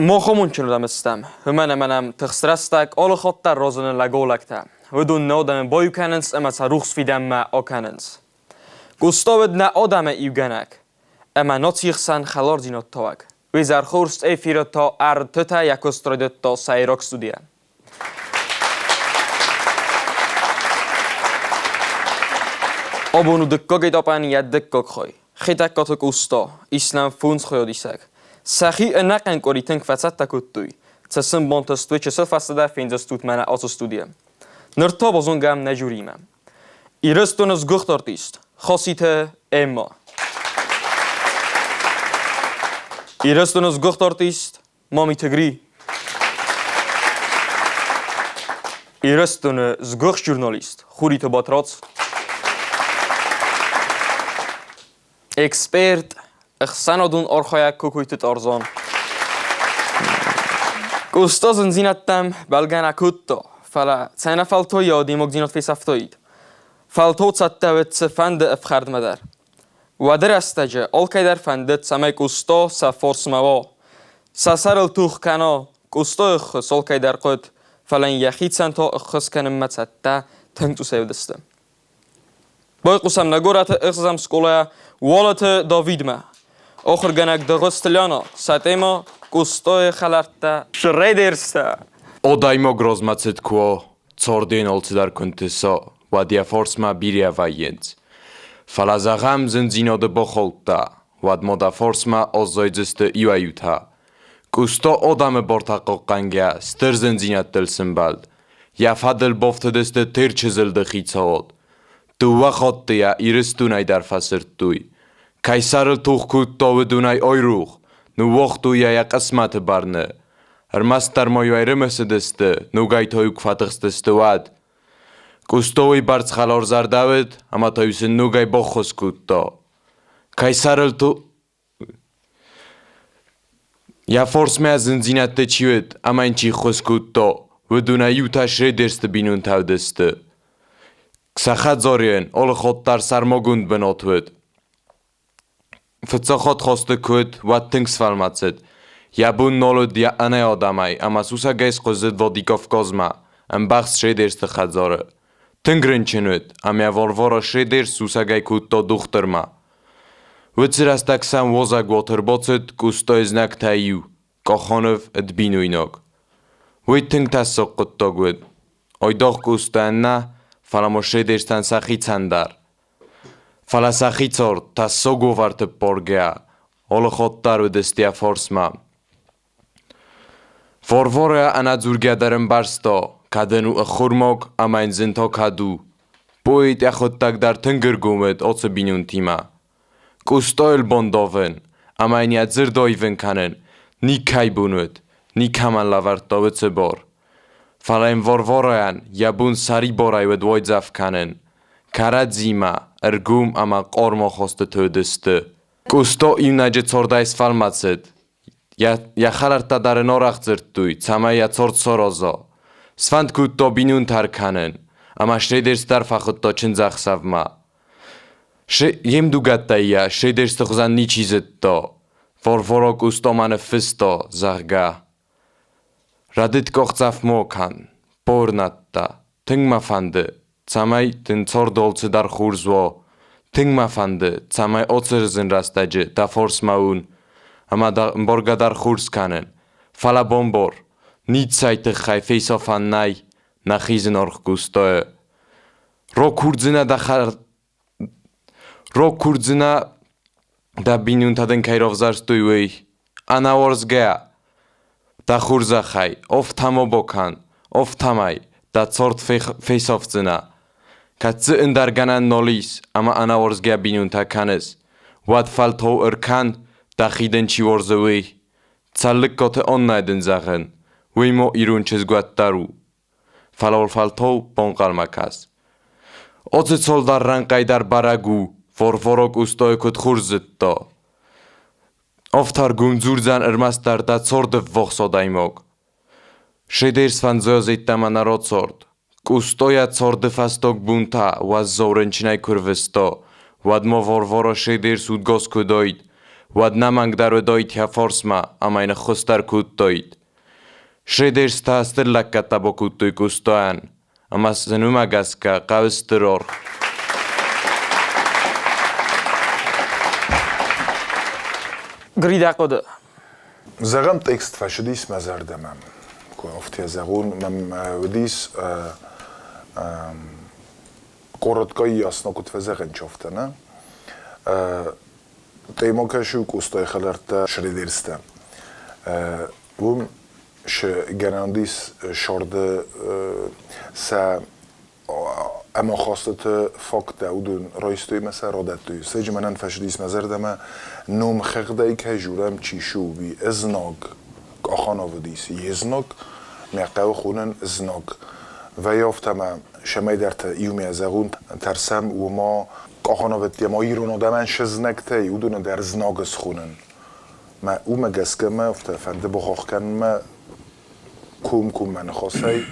Мохомунчын уыдам стӕм, уымӕн ӕмӕ нӕм тыхст рӕстӕг алы хатт дӕр разыны лӕголӕгтӕ. Уыдон нӕ адӕмы баиу кӕнынц ӕмӕ сӕ рухс фидӕнмӕ акӕнынц. Къоста уыд нӕ адӕмы иугӕнӕг ӕмӕ нацийы хсӕн хӕлардзинад тауӕг. Уый зӕрхорст эфиры та ӕртытӕ йӕ куыст райдыдта сӕйраг студийӕ. Абон у дыккаг этапӕн йӕ дыккаг хай. Хетӕгкаты Къоста, ис нӕм фондз хайадисӕг. Сӕхи ӕнӕхъӕн къуыри тынг фӕцӕттӕ кодтой. Цы сын бантыст, уый чысыл фӕстӕдӕр фендзыстут мӕнӕ ацы студийы. Ныр та базонгӕм нӕ жюриимӕ. Ирыстоны сгуыхт артист Хоситы Эмма. Ирыстоны сгуыхт артист Мамиты Гри. Ирыстоны сгуыхт журналист Хуриты Батрадз. Эксперт, ӕхсӕнадон архайӕг Кокойты Тарзан. Къоста зындзинӕдтӕм бӕлгӕ нӕ кодта, фӕлӕ цӕйнӕфӕлтой йӕ адӕймагдзинад фесӕфтаид. Фӕлтау цӕттӕ уыд цыфӕнды ӕфхӕрдмӕ дӕр. Уӕды рӕстӕджы алкӕйдӕр фӕндыд, цӕмӕй Къусто сӕ форсмӕ уа. Сӕ сӕрыл тух кӕна, Къустойы ӕххуыс алкӕйдӕр хъуыд, фӕлӕ йын йӕхицӕн та ӕххуыс кӕнынмӕ цӕттӕ тынг цъусӕй уыдысты. Байхъусӕм нӕ горӕты ӕхсӕзӕм скъолайӕ Уалыты Давидмӕ. Ахуыргӕнӕг Дыгъуызты Ляна сӕ темӕ Къустойы хӕлӕрттӕ Шредерстӕ. Адӕймаг размӕ цыд куы уа, царды йын алцыдӕр куы нтыса, уӕд йӕ фарсмӕ бирӕ вӕййынц. Фӕлӕ зӕгъӕм, зындзинады бахаудта, уӕд ма дӕ фарсмӕ аззайдзысты иуӕй-иутӕ. Къоста адӕмы бартӕ хъахъхъӕнгӕ стыр зындзинӕдтыл сӕмбӕлд. Йӕ фӕдыл бафтыдысты Терчы зылды хицауад. Дыууӕ хатты йӕ Ирыстонӕй дӕр фӕсырдтой. Кӕй сӕрыл тох кодта, уыдонӕй айрох, ныууагътой йӕ йӕ хъысмӕты бӕрны. Ӕрмӕстдӕр ма-иу ӕрымысыдысты, ногӕй та-иу куы фӕтыхстысты, уӕд. Къоста уыйбӕрц хӕларзӕрдӕ уыд, ӕмӕ та-иу сын ногӕй баххуыс кодта. Кӕй сӕрыл Йӕ фарсмӕ зындзинӕдтӕ чи уыд ӕмӕ йын чи ххуыс кодта, уыдонӕй иутӕ Шредерсты бинонтӕ уыдысты. Сӕ хӕдзарӕн алы хатт дӕр сӕрмагонд бынат уыд. Фыццаг хатт хӕсты куы уыд, уӕд тынг сфӕлмӕцыд. Йӕ бон нал уыд йӕ ӕнӕ адӕмӕй ӕмӕ сусӕгӕй схъуызыд Владикавказмӕ, ӕмбӕхст Шредерсты хӕдзары. Тынг рынчын уыд, ӕмӕ Варвара Шредерс сусӕгӕй кодта дохтырмӕ. Уыцы рӕстӕг сӕм уазӕгуат ӕрбацыд Къостайы знӕгтӕй иу, Къаханов ӕд бинойнаг. Уый тынг тӕссаг хъуыддаг уыд. Айдагъ Къостайӕн нӕ, фӕлӕ ма Шредерстӕн сӕхицӕн дӕр. Фӕлӕ сӕхи цард тӕссаг уавӕрты ппаргӕйӕ, алы хатт дӕр уыдысты йӕ фарсмӕ. Варварӕ ӕнӕдзургӕ дӕр ӕмбӕрста, кӕд ын у ӕххормаг ӕмӕ йын зын та кӕд у. Поэт йӕхӕдӕг дӕр тынг ӕргом уыд ацы бинонтимӕ. Къостайыл бандавын ӕмӕ йын йӕ дзырд аивын кӕнын никӕй бон уыд, никӕмӕн лӕвӕрдта уыцы бар. Фӕлӕ йын Варварӕйӕн йӕ бон сӕрибарӕй уыд уайдзӕф кӕнын. Кӕрӕдзимӕ ӕргом ӕмӕ хъарм ахастыты уыдысты. Къоста иунӕджы цардӕй сфӕлмӕцыд. Йӕ хӕлӕрттӕ дӕр ын арӕх дзырдтой, цӕмӕй йӕ цард сараза. Сфӕнд кодта бинонтӕ ӕркӕнын, ӕмӕ Шредерс дӕр фӕхуыдта чындзӕхсӕвмӕ. Йе мдугӕттӕй йӕ Шредерсты хуызӕн ничи зыдта. Варвара Къостамӕ ныффыста, зӕгъгӕ, рӕдыд къахдзӕф ма кӕн, бауырнӕд дӕ, тынг мӕ фӕнды, цӕмӕй дын царды алцыдӕр хорз уа. Тынг мӕ фӕнды, цӕмӕй ацы зын рӕстӕджы дӕ фарсмӕ уон ӕмӕ дӕ ӕмбаргӕ дӕр хорз кӕнын. Фӕлӕ бамбар, ницӕй тыххӕй фесафӕн нӕй нӕхи зынаргъ Къостайы. Ракурдзынӕ дӕ Ракурдзынӕ дӕ бинонтӕ дын кӕй равзӕрстой, уый. Ӕнӕуарзгӕ дӕ хорзӕхӕй, афтӕ бакӕн, афтӕмӕй дӕ цард фесафдзынӕ. Кӕд дзы ӕндӕр гӕнӕн нал ис ӕмӕ ӕнӕуарзгӕ бинонтӕ кӕныс, уӕд фӕлтау ӕркӕн, дӕхи дын чи уарзы, уый. Цӕлыккаты Аннӕ дын зӕгъын, уый ма ирон чызг уӕддӕр у. Фӕлӕ уыл фӕлтау банхъӕлмӕ кӕс. Оцы цалдӕр рӕнхъӕй дӕр бӕрӕг у, Варвара Къостайы куыд хорз зыдта. Афтӕ дзурдзӕн ӕрмӕстдӕр дӕ царды ввахс адӕймаг. Шедерс фӕндзойӕ ӕмӕ нӕ рацард. Къостайӕ царды фӕстаг бонтӕ уӕззау рынчынӕй куы рвыста, уӕд ма Варвара Шедерс удгас куы уыдаид, Уӕд нӕмӕнгдӕр уыдоид йӕ форсмӕ ӕмӕ йын ӕххуыс дӕр кодтоид. Шредерстӕ стыр лӕггӕдтӕ бакодтой Къостайӕн, ӕмӕ сын уымӕ гӕсгӕ хъӕуы стыр аргъ. Гридӕ хъуыды. Зӕгъӕм, текст фӕцыдис мӕ зӕрдӕмӕ. Куы афтӕ зӕгъон, мӕм уыдис коротко и ясно куыд фӕзӕгъӕн афтӕ, нӕ? Тъемо кӕсуй Къостай хӕлӕрттӕ Шредерстӕ. Уым гӕнӕн ис сӕрды сӕ ӕмахастыты факттӕ уыдон райстой ӕмӕ сӕ радӕттой. Сӕджы мӕнӕн фӕцыдис мӕ зӕрдӕмӕ, номхыгъдӕй кӕй журӕм, чи сы уый знаг, Къаханов уыдис йе знаг, мӕ хъӕуы хонын знаг. Вӕййы афтӕ ӕмӕ цӕмӕйдӕрты иумӕ зӕгъун тӕрсӕм, уымӕ Къаханов ӕдде ма ирон адӕмӕн се знӕгтӕй уыдоны дӕр знаг схонын. Мӕ уымӕ гӕсгӕ мӕ афтӕ фӕнды бахахх кӕнынмӕ комкоммӕ ныхасӕй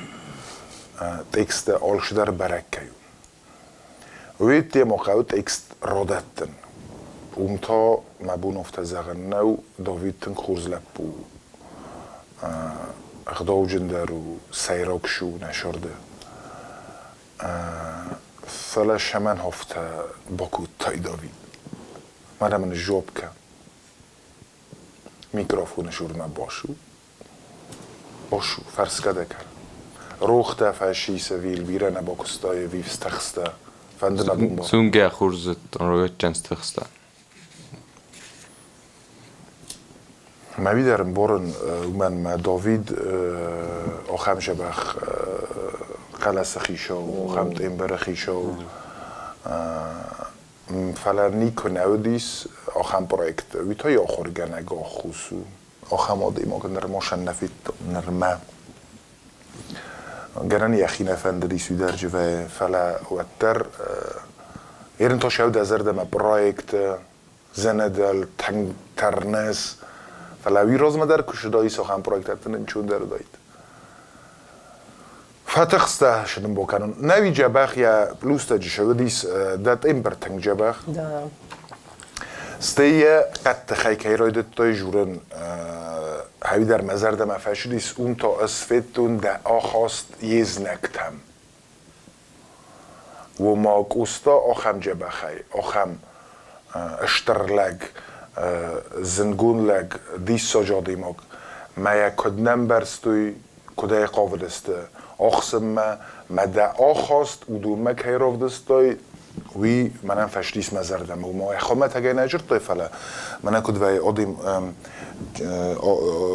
тексттӕ алчидӕр бӕрӕг кӕй у. Уый ӕдде ма хъӕуы текст радӕттын. Уым та мӕ бон афтӕ зӕгъын нӕу, Давид тынг хорз лӕппу у. Ӕгъдауджындӕр у, сӕйраг шу нӕ сӕрды. Фӕлӕ цӕмӕн афтӕ бакодтай, Давид? Мӕнӕ мын сжопкӕ. Микрофоны цурмӕ бацу. Бацу, фӕрсгӕ дӕ кӕн. Рохтӕ фӕсисы вил бирӕ нӕ бакуыстай ӕви стыхстӕ? Фӕнды мӕ бон ба. Цунгӕ хурдзыдтон, рогӕтджын стыхстӕ. Мӕ уидӕр ӕмбарын, уымӕн мӕ Давид ахӕм дзӕбӕх хъӕлӕсы хицау, ахӕм тембры хицау. Фӕлӕ никуы нӕ уыдис ахӕм проект. Уый та йӕ ахуыргӕнӕг ӕххуыс у. Ахӕм адӕймаг нырма сӕн нӕ федтон, нырмӕ. Гӕнӕн йӕхи нӕ фӕндыдис уый дӕр джывӕ, фӕлӕ уӕддӕр ерын та сӕу дӕ зӕрдӕмӕ проекты, зӕнӕдӕл, тӕрнес, фӕлӕ уый размӕ дӕр куы сыдаис ахӕм проекттӕ нынчондӕр уыдаид. Фӕтыхстӕ сынымбо кӕнын. Нӕуи джӕбӕх йӕ плюстӕджы сӕуыдис дӕ тембр тынг джӕбӕх. Стӕй йӕ хъӕддыхӕй кӕй райдыдтой журын, хӕуидӕр мӕ зӕрдӕмӕ фӕцыдис, уым та ӕз федтон дӕ ахаст йе знӕгтӕм. Уома Къоста ахӕм джӕбӕхӕй, ахӕм стыр лӕг, зынгон лӕг, диссаджы адӕймаг. Мӕ йӕ куыд нӕ ӕмбӕрстой, куыд ӕй хъавыдысты ӕхсынмӕ, мӕ дӕ ахаст уыдонмӕ кӕй равдыстай, уый мӕнӕн фӕстис мӕ зӕрдӕмӕ. Уымӕ хуымӕтӕгӕй нӕ дзырдтой, фӕлӕ мӕнӕ куыд вӕййы адӕм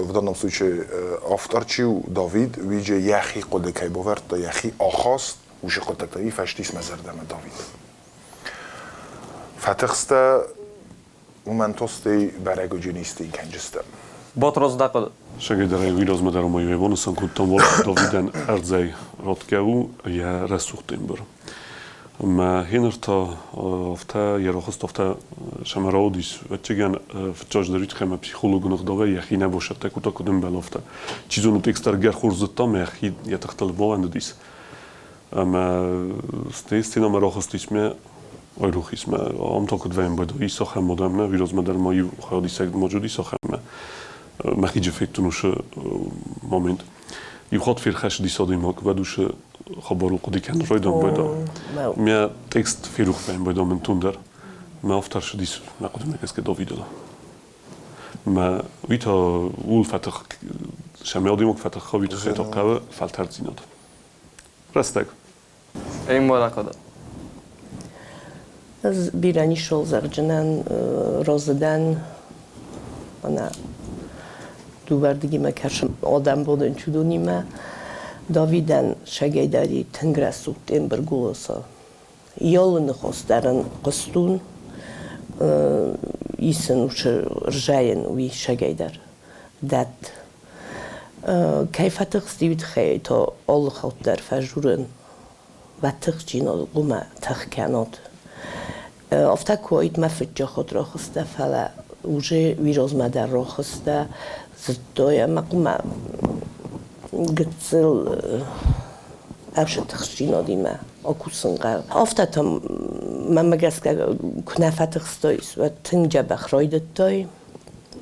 в данном случае автор чи у, Давид, уый же йӕхи хъуыды кӕй бавӕрдта, йӕхи ахаст уыцы хъуыддӕгтӕ, уый фӕстис мӕ зӕрдӕмӕ Давид. Фӕтыхстӕ уымӕн тостӕй бӕрӕгуджын истин кӕнджыстӕм. Батрадз дӕ хъуыды. Сӕгӕдӕрӕй уый размӕ дӕр ма иу банысан кодтам, Давидӕн ӕрдзӕй ратгӕ у йӕ рӕсугъд тембр. Ӕмӕ гъеныр та афтӕ йӕ рахызт, афтӕ сӕм раудис, ӕвӕццӕгӕн, фыццаджыдӕр уый тыххӕй ӕмӕ психологон ӕгъдауӕй йӕхи нӕ басӕттӕ кодта, куыд ӕмбӕлы, афтӕ. Чи зоны, текст дӕр гӕр хорз зыдта ӕмӕ йӕхи йӕ тыхтыл бауӕндыдис. Ӕмӕ стӕй сценӕмӕ рахызтис мӕ айрох ис мӕ ам та куыд вӕййӕм байдал ис ахӕм адӕммӕ, уый размӕ дӕр ма иу хайадисӕг ма уыдис ахӕммӕ. Мӕхи джы федтон уыцы момент. Иу хатт ферхӕссыдис адӕймаг, уӕд уыцы хабарыл хъуыды кӕнын райдам байда. Мӕ текст ферох вӕййӕм байда мынтондӕр. Мӕ автор ссыдис мӕ хъуыдымӕ гӕсгӕ Давидыл. Мӕ уый та ууыл фӕтых, сӕ адӕймаг фӕтых уый тыххӕй та хъӕуы фӕлтӕрддзинад. Рӕстӕг. Ӕмбарӕг Ӕз бирӕ нисол зӕгъджынӕн розы дӕн, ӕнӕ дувӕрдыгимӕ кӕсын адӕм бодын чудонимӕ. Давидӕн сӕгӕйдӕри тынг рӕсугъд тембр голоса. Йолы ныхос дӕр ын хъуыстун, исын усы рзайын уый сӕгӕйдӕр дӕтт. Кӕй фӕтыхсти, уый тыххӕй та алы хатт дӕр фӕжурын, Вӕтыхджын уымӕ тых кӕнот. Афтӕ куы уаид, мӕ фыдджы ход рохыстӕ, фӕлӕ уже уый размӕ дӕр рохыстӕ дзырдтой ӕмӕ хъуымӕ гыццыл ӕфсы тыхстдзинадимӕ акусын хъӕуы. Афтӕ та Мӕнмӕ гӕсгӕ, куы нӕ фӕтыхстой, уӕд тынг дзӕбӕх райдыдтой,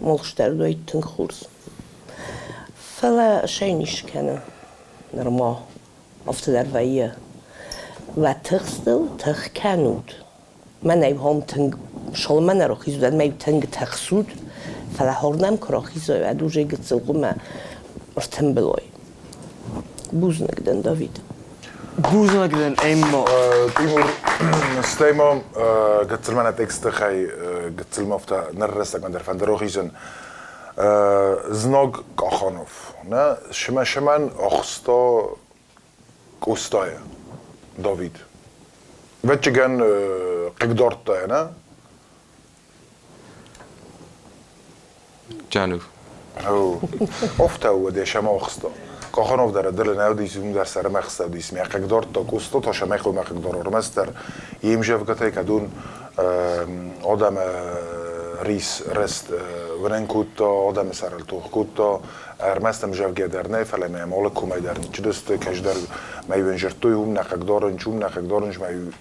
молстӕрдой тынг хорз. Фӕлӕ сӕ низ кӕны нырма, афтӕ дӕр вӕййы. Уӕ тыхстыл тых кӕнут. Мӕнӕй хом тынг сылмӕ нӕ рахизут, мӕ тынг тыхсут, фӕлӕ хорнӕм куы рахизой, уӕд уже гыццыл хъуымӕ ӕртымбылой. Бузныг дын, Давид. Бузныг дын, Эмма. Тимур, стӕй ма гыццыл мӕнӕ тексты хай гыццыл ма афтӕ ныр рӕстӕгмӕ дӕр фӕнды рахизын. Знаг Къаханов, нӕ шымӕ-шымӕн ӕхста Къостайы Давид. Ӕвӕццӕгӕн хъыгдардта, нӕ? Джанов. Афтӕ уӕд йӕ сӕмӕ ӕхста. Къаханов дӕр ӕдылы нӕ уыдис, уым дӕр сӕрмӕ ӕхста уыдис. Мӕ хъыгдардта Къоста та сӕмӕ хъуамӕ хъыгдар ӕрмӕстдӕр йе мзӕвгӕтӕй кӕд уын адӕмы рис рыст уынын кодта, адӕмы сӕрыл тох кодта, ӕрмӕст ӕмзӕвгӕ дӕр нӕ, фӕлӕ мӕм алы комӕй дӕр ничидысты, кӕсдӕр мӕ иу ӕнзырдтой, уым нӕ хъыгдарынч, уым нӕ хъыгдарынч, мӕ иу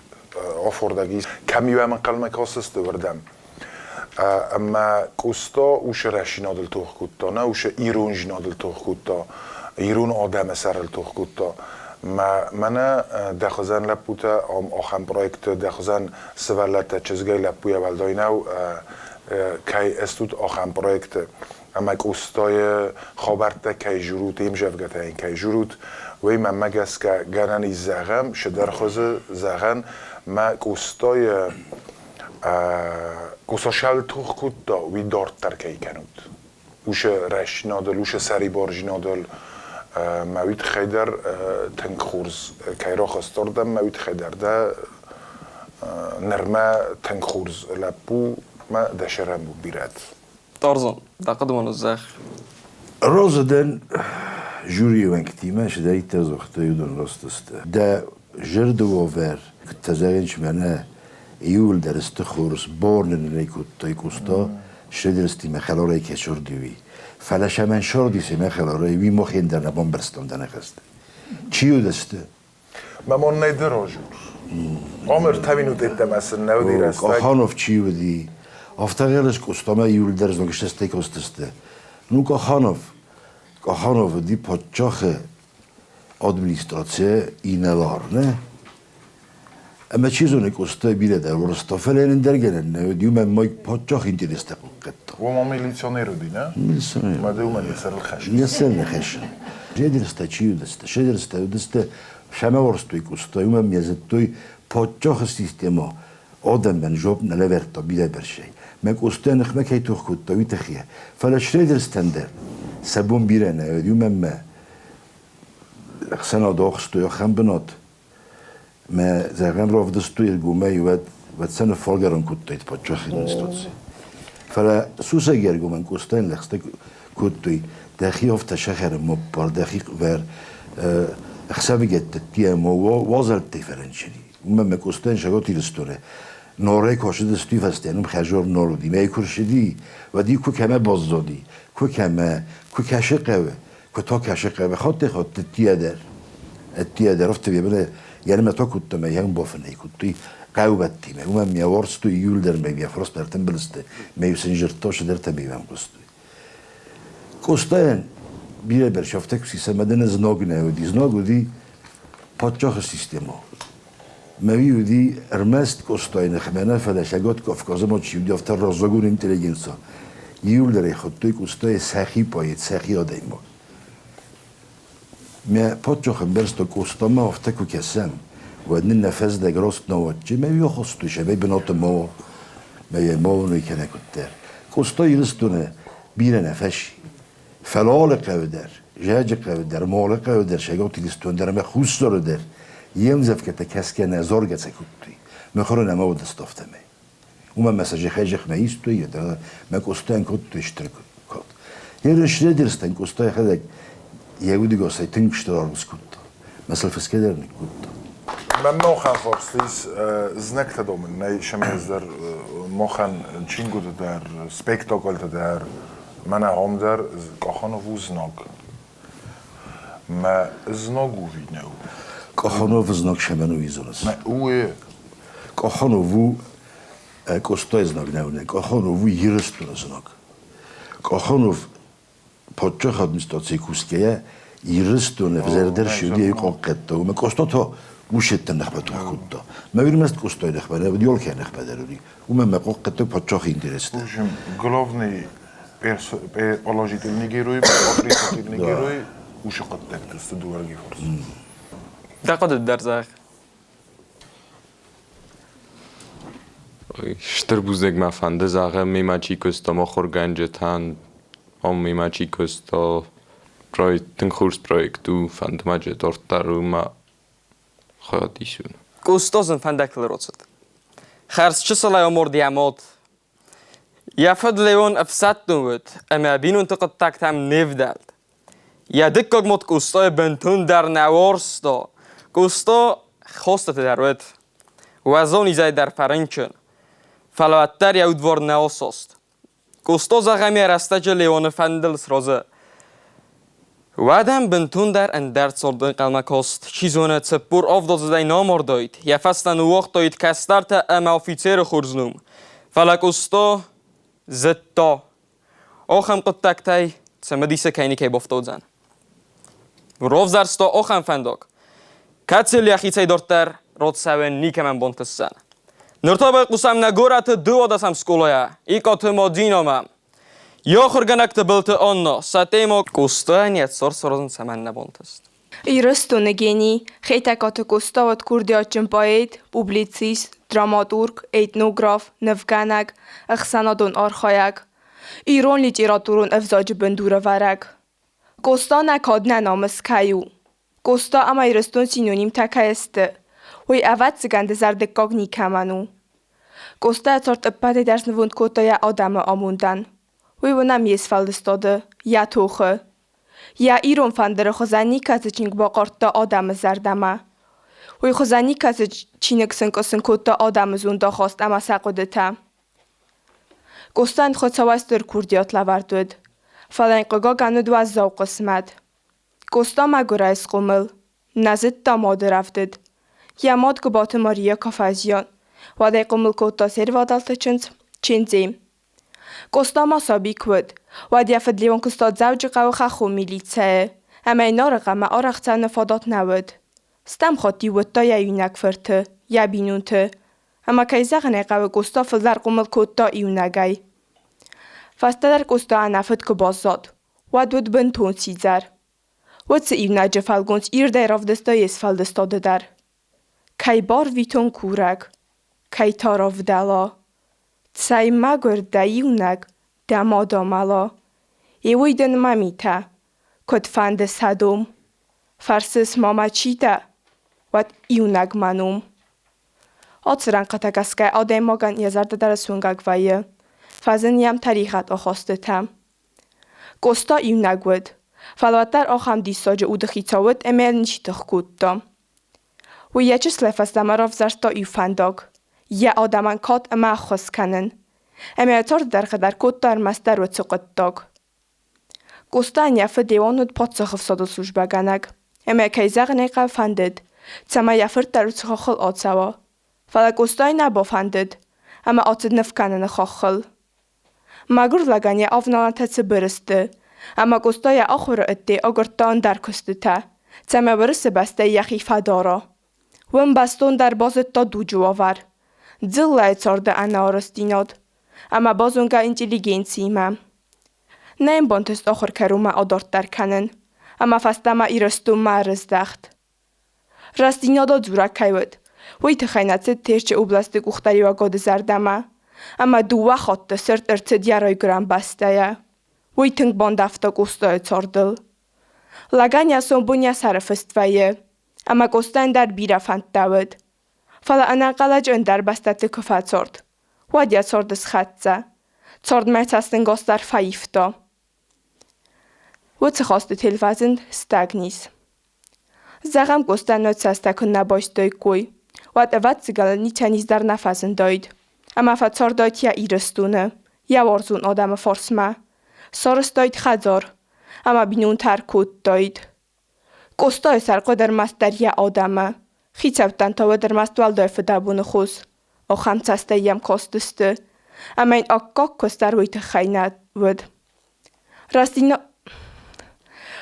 афордӕг ис. Кӕм-иу ӕм ӕнхъӕлмӕ кастысты, уырдӕм. Ӕмӕ Къоста уыцы рӕстдзинадыл тох кодта, нӕ уыцы ирондзинадыл тох кодта, ирон адӕмы сӕрыл тох кодта. Мӕнӕ дӕ хуызӕн лӕппутӕ ам ахӕм проекты, дӕ хуызӕн сывӕллӕттӕ чызгӕй лӕппуйӕ уӕлдай нӕу, кӕй ыстут ахӕм проекты. Ӕмӕ Къостайы хабӕрттӕ кӕй журут, йе мзӕвгӕтӕ йын кӕй журут, уый мӕнмӕ гӕсгӕ гӕнӕн ис зӕгъӕм, цыдӕр хуызы зӕгъӕн, мӕ Къостайы Къосташӕл тох кодта, уый дарддӕр кӕй кӕнут. Уыцы рӕстдзинадыл, уыцы сӕрибардзинадыл мӕ уый тыххӕй дӕр тынг хорз кӕй рахастардӕм, мӕ уый тыххӕй дӕр дӕ нырмӕ тынг хорз лӕппу мӕ дӕ сӕрӕн у бирӕт. Тарзан, дӕ хъуыды ма зӕгъ. Разы дӕн жюрийы уӕнгтимӕ, цыдӕриддӕр загътой, уыдон раст сты. Дӕ зӕрды уавӕр, куыдтӕ зӕгъын, мӕнӕ иууылдӕр сты хорз, бон ын нӕ кодтой Къоста, Шедрестимӕ хӕларӕй кӕй сорди, уый. Фӕлӕ сӕмӕн сорди семӕ хӕларӕй, уый мохен дӕр нӕ бамбӕрстон дӕ ныхӕстӕ. Чи уыдысты? Мамон нӕ дӕр ожур. Омыр та минут ӕддӕмӕ сын нӕ уыди рӕстӕг. Каханов чи уыди, афтӕ гъелыс Къостамӕ иууылдӕр знаг костысты. Ну, Каханов, Каханов уыди паддзахы администрацийӕ инӕлар, нӕ? Ӕмӕ чи зоны, Къоста бирӕ дӕр уарзта, фӕлӕ йын ӕндӕр гӕнӕн нӕ уыд, уымӕн ма паддзах интерестӕ хъахъхъӕдта. Уымӕ милиционер уыди, нӕ? Милиционер. Мӕ ды уымӕн йӕ сӕрыл хӕссын. Йӕ сӕрыл хӕссын. Шедерстӕ чи уыдысты? Шедерстӕ уыдысты, сӕмӕ уарзтой Къоста, уымӕн йӕ зыдтой паддзахы системӕ адӕмӕн жопп нӕ лӕвӕрдта бирӕ бӕрцӕй. Мӕ Къоста ныхмӕ кӕй тох кодта, уый тыххӕй. Фӕлӕ Шредерстӕн дӕр сӕ бон бирӕ нӕ уыд, уымӕн мӕ ӕхсӕнад ахстой ахӕм бынат, Мӕ зӕгъӕн равдыстой ӕргомӕй, уӕд уӕд сӕ ныффалгӕрон кодтаид паддзахы институци. Фӕлӕ сусӕг ӕргомӕн Къостайӕн лӕгъстӕ кодтой, дӕхи афтӕ сӕхӕры ма ппар, дӕхи къвӕр ӕхсӕвыгӕтты ӕмӕ уазӕлттӕй фӕрынчыни. Уымӕн мӕ Къостайӕн Цӕгат Ирыстоны Норӕй куы ацыдысты, фӕстӕ нын хӕзор нор уыди. Мӕй куы рцыди, уӕд-иу куы кӕмӕ баззади, куы кӕмӕ, куы кӕсы хъӕуы, куы та кӕсы хъӕуы, хаттӕй-хатт ӕддийӕ дӕр. Ӕддийӕ дӕр афтӕ бирӕ йӕ та кодта мӕ йӕм бафынӕй кодтой хъӕубӕттимӕ. Уымӕн мӕ уарзтой иууылдӕр мӕ йӕ фарс ӕртымбыл сты, мӕ-иу сын зырдта, цыдӕртӕ мӕ-иу хъуыстой. Къостайӕн бирӕ бӕрц афтӕ куы сиса, мӕ дын знаг нӕ уыди. Знаг уыди паддзахы системӕ. Мӕ уый уыди ӕрмӕст Къостайы ныхмӕ нӕ, фӕлӕ Цӕгат Кавказы ма чи уыди, афтӕ раззагон интеллигенци. Иууылдӕр ӕй хуыдтой Къостайы сӕхи поэт, сӕхи адӕймаг. Мӕ паддзах ӕмбӕрста Къостамӕ афтӕ куы кӕсӕм, уӕд нын нӕ фӕздӕг раст нӕ уадджы, мӕ уый ахастой, сӕмӕй бынаты ма уа, мӕ йӕ ма уыной кӕнӕ куыддӕр. Къоста Ирыстоны бирӕ нӕ фӕци. Фӕлӕ алы хъӕуы дӕр, Зӕджы хъӕуы дӕр, Молы хъӕуы дӕр, Цӕгат Ирыстон дӕр ӕмӕ Хуссары дӕр йе мдзӕвгӕтӕ кӕсгӕ нӕ заргӕ сӕ кодтой. Мыхуыры нӕма уыдысты афтӕмӕй. Уымӕн ӕмӕ сӕ зӕххӕй-зӕхмӕ истой, мӕ Къостайӕн кодтой стыр кад. Ерыс-редерстӕн Къоста йӕхӕдӕг йӕ удыгасӕй тынг стыр аргъ скодта. Мӕ сыл фысгӕ дӕр ныккодта. Мӕн мохӕн фарст ис знӕгтӕ домын нӕй сӕмӕ дӕр мохӕн чингуыты дӕр, спектакльты дӕр, мӕнӕ ам дӕр Къаханов у знаг. Мӕ знаг у ви нӕу? Къаханов знаг сӕмӕн уый зоныс? Мӕ уе. Коханов у Къостайы знаг нӕ, Коханов у Ирыстоны знаг. Коханов паддзахы администрацийы кусгӕйӕ Ирыстоны ӕвзӕрдӕр сюдейы хъахъхъӕдта. Уымӕ Къоста та усеттӕн ныхмӕ тох кодта. Мӕ ӕрмӕст Къостайы ныхмӕ нӕ, Ёлкӕйы ныхмӕ дӕр уыди. Уымӕ мӕ хъахъхъӕдта паддзахы интерестӕ. В общем, главный положительный герой, отрицательный герой уыцы хъуыддӕгты сты дыууӕрдыгӕй фарс. Дӕ хъуыды дӕр зӕгъ. Стыр бузныг мӕ фӕнды зӕгъын мемӕ чи куыста мыхуыргӕнджытӕн, ом мемӕ чи куыста. Проект тынг хорз проект у, фӕнды ма дарддӕр уымӕ хайад исын. Къусто зын фӕндӕгтыл роцыд. Хӕрз чысылӕй оморд йӕ мод. Йӕ фыд Леон ӕфсӕддон уыд ӕмӕ бинонты хъуыддӕгтӕм не вдӕлд. Йӕ дыккаг мод Къостайы бынтондӕр нӕ уарзта. Къоста хостыты дӕр уыд. Уӕззау низӕй дӕр фӕрынчын. Фӕлӕ уӕддӕр йӕ удвар нӕ асаст. Къоста зӕгъӕм йӕ рӕстӕджы Леоны фӕндыл сразы. Уӕд ӕм бынтондӕр ӕндӕр цард ӕнхъӕлмӕ каст. Чи зоны, 47 азыдӕй нӕ амардаид, йӕ фӕстӕ ныууагътаид кӕстӕртӕ ӕмӕ афицеры хорз ном. Фӕлӕ Къоста зыдта, Ахӕм хъуыддӕгтӕй цымыдисы кӕй никӕй бафтаудзӕн. Равзӕрста ахӕм фӕндаг, кӕцыйыл йӕхицӕй дарддӕр рацӕуӕн никӕмӕн бантысдзӕн. Ныр та байхъусӕм нӕ горӕты дыууадӕсӕм скъолайӕ Икъаты Мадинамӕ. Йӕ ахуыргӕнӕг Тыбылты Анна сӕ темӕ Къостайӕн йӕ цард саразын цӕмӕннӕ бантыст? Ирыстоны гени Хетӕгкаты Къоста уыд курдиатджын поэт, публицист, драматург, этнограф, нывгӕнӕг, ӕхсӕнадон архайӕг, ирон литературон ӕвзаджы бындурӕвӕрӕг. Къоста нӕ кад нӕ намыс кӕй у, Къоста ӕмӕ Ирыстон синонимтӕ кӕй сты, уый, ӕвӕццӕгӕн, дызӕрдыггаг никӕмӕн у. Къоста йӕ цард ӕппӕтӕй дӕр снывонд кодта йӕ адӕмы амондӕн. Уый уынӕм йе сфӕлдыстады, йӕ тохы. Йӕ ирон фӕндыры хуызӕн никӕцы чиныг бахъардта адӕмы зӕрдӕмӕ. Уый хуызӕн никӕцы чиныг сынкъуысын кодта адӕмы зондахаст ӕмӕ сӕ хъуыдытӕ. Къостайӕн Хуыцауӕй стыр курдиат лӕвӕрд уыд, фӕлӕ йын хъыгагӕн уыд уӕззау хъысмӕт. Къоста мӕгуырӕй схъомыл, нӕ зыдта мады рӕвдыд. Йӕ мад Гуыбаты Мария куы фӕзиан, уӕд ӕй хъомыл кодта се рвадӕлты чындз Чендзе. Къоста ма саби куы уыд, уӕд йӕ фыд Леон куыста Дзӕуджыхъӕуы хӕххон милицӕйы, ӕмӕ йын Нарыхъӕумӕ арӕх цӕуыны фадат нӕ уыд. Стӕм хатт-иу уыдта йӕ иунӕг фырты, йӕ бинонты. Ӕмӕ кӕй зӕгъын ӕй хъӕуы, Къоста фылдӕр хъомыл кодта иунӕгӕй. Фӕстӕдӕр Къоста ӕнӕ фыд куы баззад, уӕд уыд бынтон сидзӕр. Уыцы иунӕджы фӕлгонц ирдӕй равдыста йе сфӕлдыстады дӕр. Кӕй барвитон курӕг, кӕй та равдӕла. Цӕй мӕгуыр дӕ иунӕг, дӕ мад амӕла. Еуый дын мӕ митӕ, куыдфӕнды сӕ дом. Фӕрсыс ма мӕ чи дӕ, уӕд иунӕг мӕ ном. Ацы рӕнхъытӕ гӕсгӕ адӕймагӕн йӕ зӕрдӕ дӕр суынгӕг вӕййы, фӕзыны йӕм тӕригъӕд ахастытӕ. Къоста иунӕг уыд, фӕлӕ уӕддӕр ахӕм диссаджы уды хицау уыд ӕмӕ йыл ничи тых кодта. Уый йӕ чысылӕй фӕстӕмӕ равзӕрста иу фӕндаг – йӕ адӕмӕн кад ӕмӕ ӕххуыс кӕнын. Ӕмӕ йӕ царды дӕргъы дӕр кодта ӕрмӕстдӕр уыцы хъуыддаг. Къостайӕн йӕ фыд Леон уыд паддзахы ӕфсады службӕгӕнӕг, ӕмӕ, кӕй зӕгъын ӕй хъӕуы, фӕндыд, цӕмӕй йӕ фырт дӕр уыцы хаххыл ацӕуа. Фӕлӕ Къостайы нӕ бафӕндыд, ӕмӕ ацыд ныв кӕныны хаххыл. Мӕгуыр лӕгӕн йӕ авналӕнтӕ цыбыр сты, ӕмӕ Къоста йӕ ахуыры ӕдде агуырдта ӕндӕр куыстытӕ, цӕмӕй Уырысы бӕстӕйы йӕхи фӕдара. Уым бӕстондӕр базыдта дуджы уавӕр, дзыллӕйы царды ӕнӕарӕзтдзинад ӕмӕ базонгӕ интеллигенциимӕ. Нӕ йын бантыст ахуыр кӕронмӕ адарддӕр кӕнын, ӕмӕ фӕстӕмӕ Ирыстонмӕ ӕрыздӕхт. Рӕстдзинадыл дзурӕг кӕй уыд, уый тыххӕй нӕ цыд Терчы областы къухдариуӕгады зӕрдӕмӕ, ӕмӕ дыууӕ хатты сырд ӕрцыд йӕ райгуырӕн бӕстӕйӕ. Уый тынг бандӕвта Къостайы цардыл. Лӕгӕн йӕ сомбон йӕ сӕры фыст вӕййы, ӕмӕ Къостайӕн дӕр бирӕ фӕндтӕ уыд. Фӕлӕ ӕнӕнхъӕлӕджы ӕндӕр бӕстӕты куы фӕцард, уӕд йӕ цард схӕццӕ. Цардмӕ цӕстӕнгас дӕр фӕивта. Уыцы хӕсты телвӕзынд стӕгниз. Зӕгъӕм, Къоста нотсӕстӕ куыннӕ байстаиккой, уӕд, ӕвӕццӕгӕн, ничӕниз дӕр нӕ фӕзындаид. Ӕмӕ фӕцардаид йӕ Ирыстоны, йӕ уарзон адӕмы фарсмӕ. Сарӕзтаид хӕдзар ӕмӕ бинонтӕ ӕркодтаид. Къостайы сӕр хъуыд ӕрмӕстдӕр йӕ адӕмы, хицӕуттӕн та уыд ӕрмӕст уӕлдай фыдӕбоны хос. ахӕм цӕстӕй йӕм кастысты, ӕмӕ йын аккаг куыст дӕр уый тыххӕй нӕ уыд.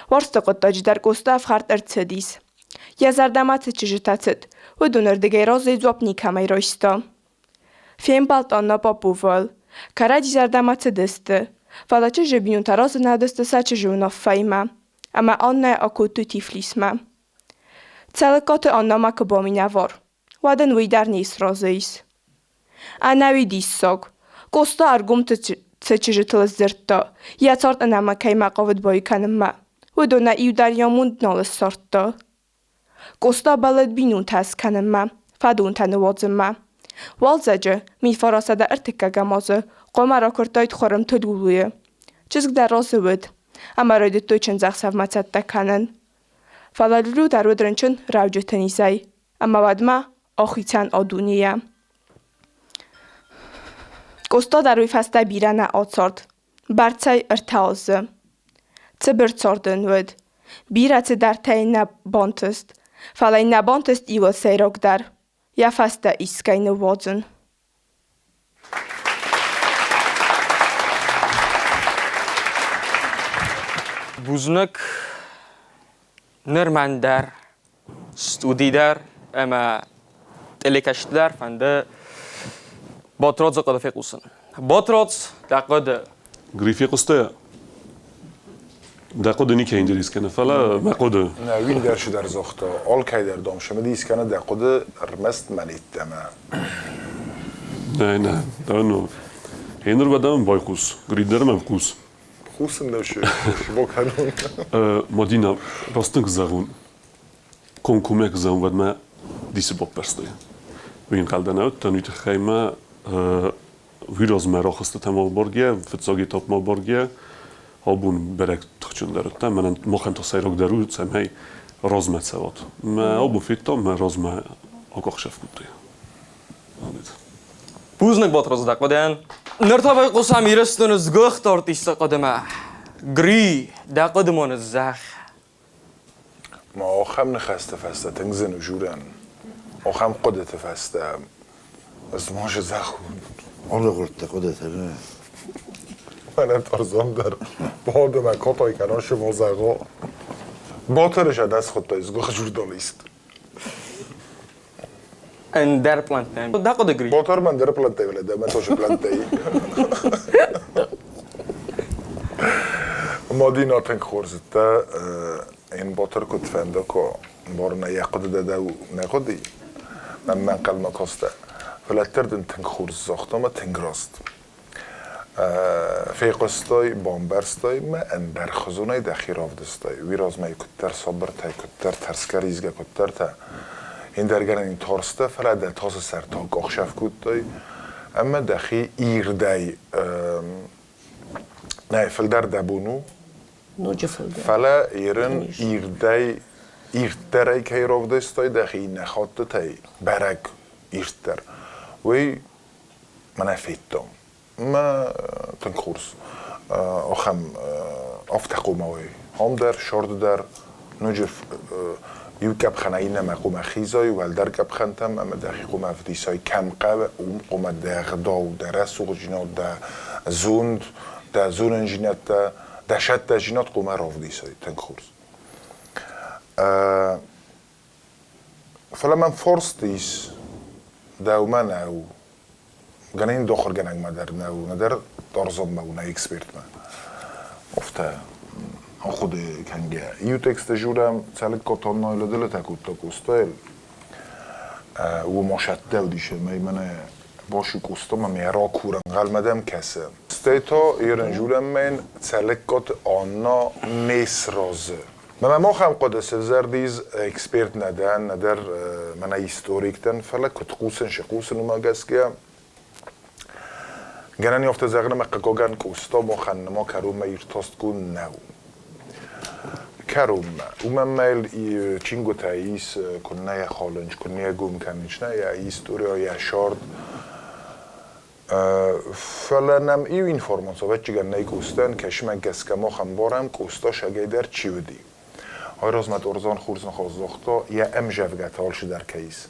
Уарзты хъуыддаджы дӕр Къоста ӕфхӕрд ӕрцыдис. Йӕ зӕрдӕмӕ цы чызджытӕ цыд, уыдонырдыгӕй разыйы дзуапп никӕмӕй райста. Фембӕлд Анна Поповайыл. Кӕрӕдзи зӕрдӕмӕ цыдысты, фӕлӕ чызджы бинонтӕ разы нӕ уыдысты сӕ чызджы уынаффӕимӕ, ӕмӕ Аннӕйы акодтой Тифлисмӕ. Цӕлыккаты Аннӕмӕ куы баминӕвар, уӕд ын уый дӕр не сразы ис. Ӕнӕуи диссаг, Къоста ӕргом цы чызджытыл сдзырдта, йӕ цард ӕнӕмӕ кӕимӕ хъавыд баиу кӕнынмӕ, уыдонӕй иу дӕр йӕ амонд нал ссардта. Къоста бӕллыд бинонтӕ скӕнынмӕ, фӕдонтӕ ныууадзынмӕ. Уалдзӕджы, 1903 азы, хъуамӕ ракуырдтаид Хуырымты Лулуйы. Чызг дӕр разы уыд, ӕмӕ райдыдтой чындзӕхсӕвмӕ цӕттӕ кӕнын. Фӕлӕ Лулу дӕр уыд рынчын рӕуджыты низӕй, ӕмӕ уӕдмӕ ахицӕн а дунейӕ. Къоста дӕр уый фӕстӕ бирӕ нӕ ацард, бӕрцӕй ӕртӕ азы. Цыбыр цард ын уыд. Бирӕ цыдӕртӕ йын нӕ бантыст, фӕлӕ йын нӕ бантыст иуыл сӕйрагдӕр – йӕ фӕстӕ искӕй ныууадзын. Бузныг ныр мӕн дӕр, студи дӕр ӕмӕ телекӕсты дӕр фӕнды Батрадзы хъуыды фехъусын. Батрадз, дӕ хъуыды. Гри фехъуыстай? Дӕ хъуыды никӕй интерес кӕны, фӕлӕ мӕ хъуыды. Нӕ, уый дӕр чидӕр загъта. Алкӕй дӕр дам цымыдис кӕны дӕ хъуыды ӕрмӕст мӕн йеддӕмӕ. Нӕ, нӕ, да ну. Гъеныр уӕдӕ мӕм байхъус, Гри дӕр мӕм хъус. Хъусын нӕ кӕнон. Мадина, раст тынг зӕгъун, комкоммӕ куы зӕгъун, уӕд мӕ дисы баппӕрстой. Уый ӕнхъӕл дӕ нӕ уыдтӕн, уый тыххӕй мӕ уый размӕ рахызтытӕм абаргӕ, фыццаг этапмӕ абаргӕ, абон бӕрӕг тыхджындӕр уыдтӕн. Мӕнӕн махӕн та сӕйрагдӕр у, цӕмӕй размӕ цӕуат. Мӕ абон федтам, мӕ размӕ акъахсӕф кодтой. Бузныг, Батрадз, дӕ хъуыдыйӕн. Ныр та байхъусӕм Ирыстоны сгуыхт артисты хъуыдымӕ. Гри, дӕ хъуыды ма ныззӕгъ. Ма ахӕм ныхӕсты фӕстӕ тынг зын у журӕн. Ахӕм хъуыдыты фӕстӕ ӕз ма зӕгъон. Алыгъуырдты хъуыдытӕ, нӕ? Мӕнӕ Тарзан дӕр бадымӕ катай кӕна шымо зӕгъо. Батыры сӕ дӕ схуыдтай сгуыхт журналист. Ӕндӕр плантӕ. Дӕ хъуыды, Гри? Батыр мӕ ӕндӕр плантӕй вӕлӕ дӕ мӕ тоже плантӕй. Мадина тынг хорз зыдта, ин Батыр куыд фӕнда ко барына йӕ хъуыды дӕ дӕу нӕ хъуыди, мӕнмӕ ӕнхъӕлмӕ кастӕ. Фӕлӕ дӕр дын тынг хорз загъта ӕмӕ тынг раст. Фехъуыстай, бамбӕрстай мӕ, ӕндӕрхуызонӕй дӕхи равдыстай. Уый размӕ куыддӕр сабыртӕй, куыддӕр тӕрсгӕ-ризгӕ, куыддӕртӕ. Ӕндӕр гӕнӕн тарстӕ, фӕлӕ дӕ тасы сӕр та къахсӕф кодтай ӕмӕ дӕхи ирдӕй нӕ фылдӕр дӕ бон у. Ноджы фылдӕр. Фӕлӕ ерын ирдӕй, ирддӕрӕй кӕй равдыстай дӕхи иннӕ хӕттытӕй бӕрӕг ирддӕр, уый мӕнӕ федтон. Мӕ тынг хорз ахӕм афтӕ хъуамӕ уой. Ам дӕр, сӕрды дӕр ноджы иу къӕпхӕнӕй иннӕмӕ хъуамӕ хизай, уӕлдӕр къӕпхӕнтӕм ӕмӕ дӕхи хъуамӕ ӕвдисай, кӕм хъӕуы, уым хъуамӕ дӕ гъдау, дӕ рӕсугъддзинад, дӕ зонд, дӕ зонындзинӕдтӕ, дӕ сӕттӕдзинад хъуамӕ равдисай тынг хорз. Фӕлӕ мӕм форст ис, дӕумӕ нӕу, гӕнӕн дохыргӕнӕгмӕ дӕр нӕу, нӕдӕр Тарзанмӕ у, нӕ экспертмӕ. Афтӕ ахъуыды кӕнгӕ. Иу тексты журӕм Цӕлыккаты Аннайы лыдылытӕ кодта Къостайыл. Уым асӕттӕ уыдис ӕмӕ мӕнӕ Басу Къостамӕ мӕ ракур ӕнхъӕлмӕ дӕм кӕсы. Стӕй та ерын журӕммӕ йын Цӕлыккаты Анна не сразы. Мӕнӕ махӕн хъуыды сӕвзӕрдис эксперт нӕ дӕн, нӕдӕр мӕнӕ историк дӕн, фӕлӕ куыд хъусын, цы хъусын, уымӕ гӕсгӕ гӕнӕн афтӕ зӕгъын, ӕмӕ хъыгагӕн Къоста махӕн нырма кӕронмӕ иртӕстгонд нӕу. Кӕронмӕ. Уымӕн ма йыл чингуытӕ ис, куыннӕ йӕ халынц, куыннӕ йӕ гом кӕнынц, нӕ йӕ история, йӕ сӕрд. Фӕлӕ нӕм иу информаци, ӕвӕццӕгӕн, нӕй Къостайӕн, кӕсмӕ гӕсгӕ мах ӕмбарӕм, Къоста сагӕй дӕр чи уыди. Айразмӕ Торзан хорз ныхас загъта, йӕ ӕмзӕвгӕтӕ алчидӕр кӕй ис.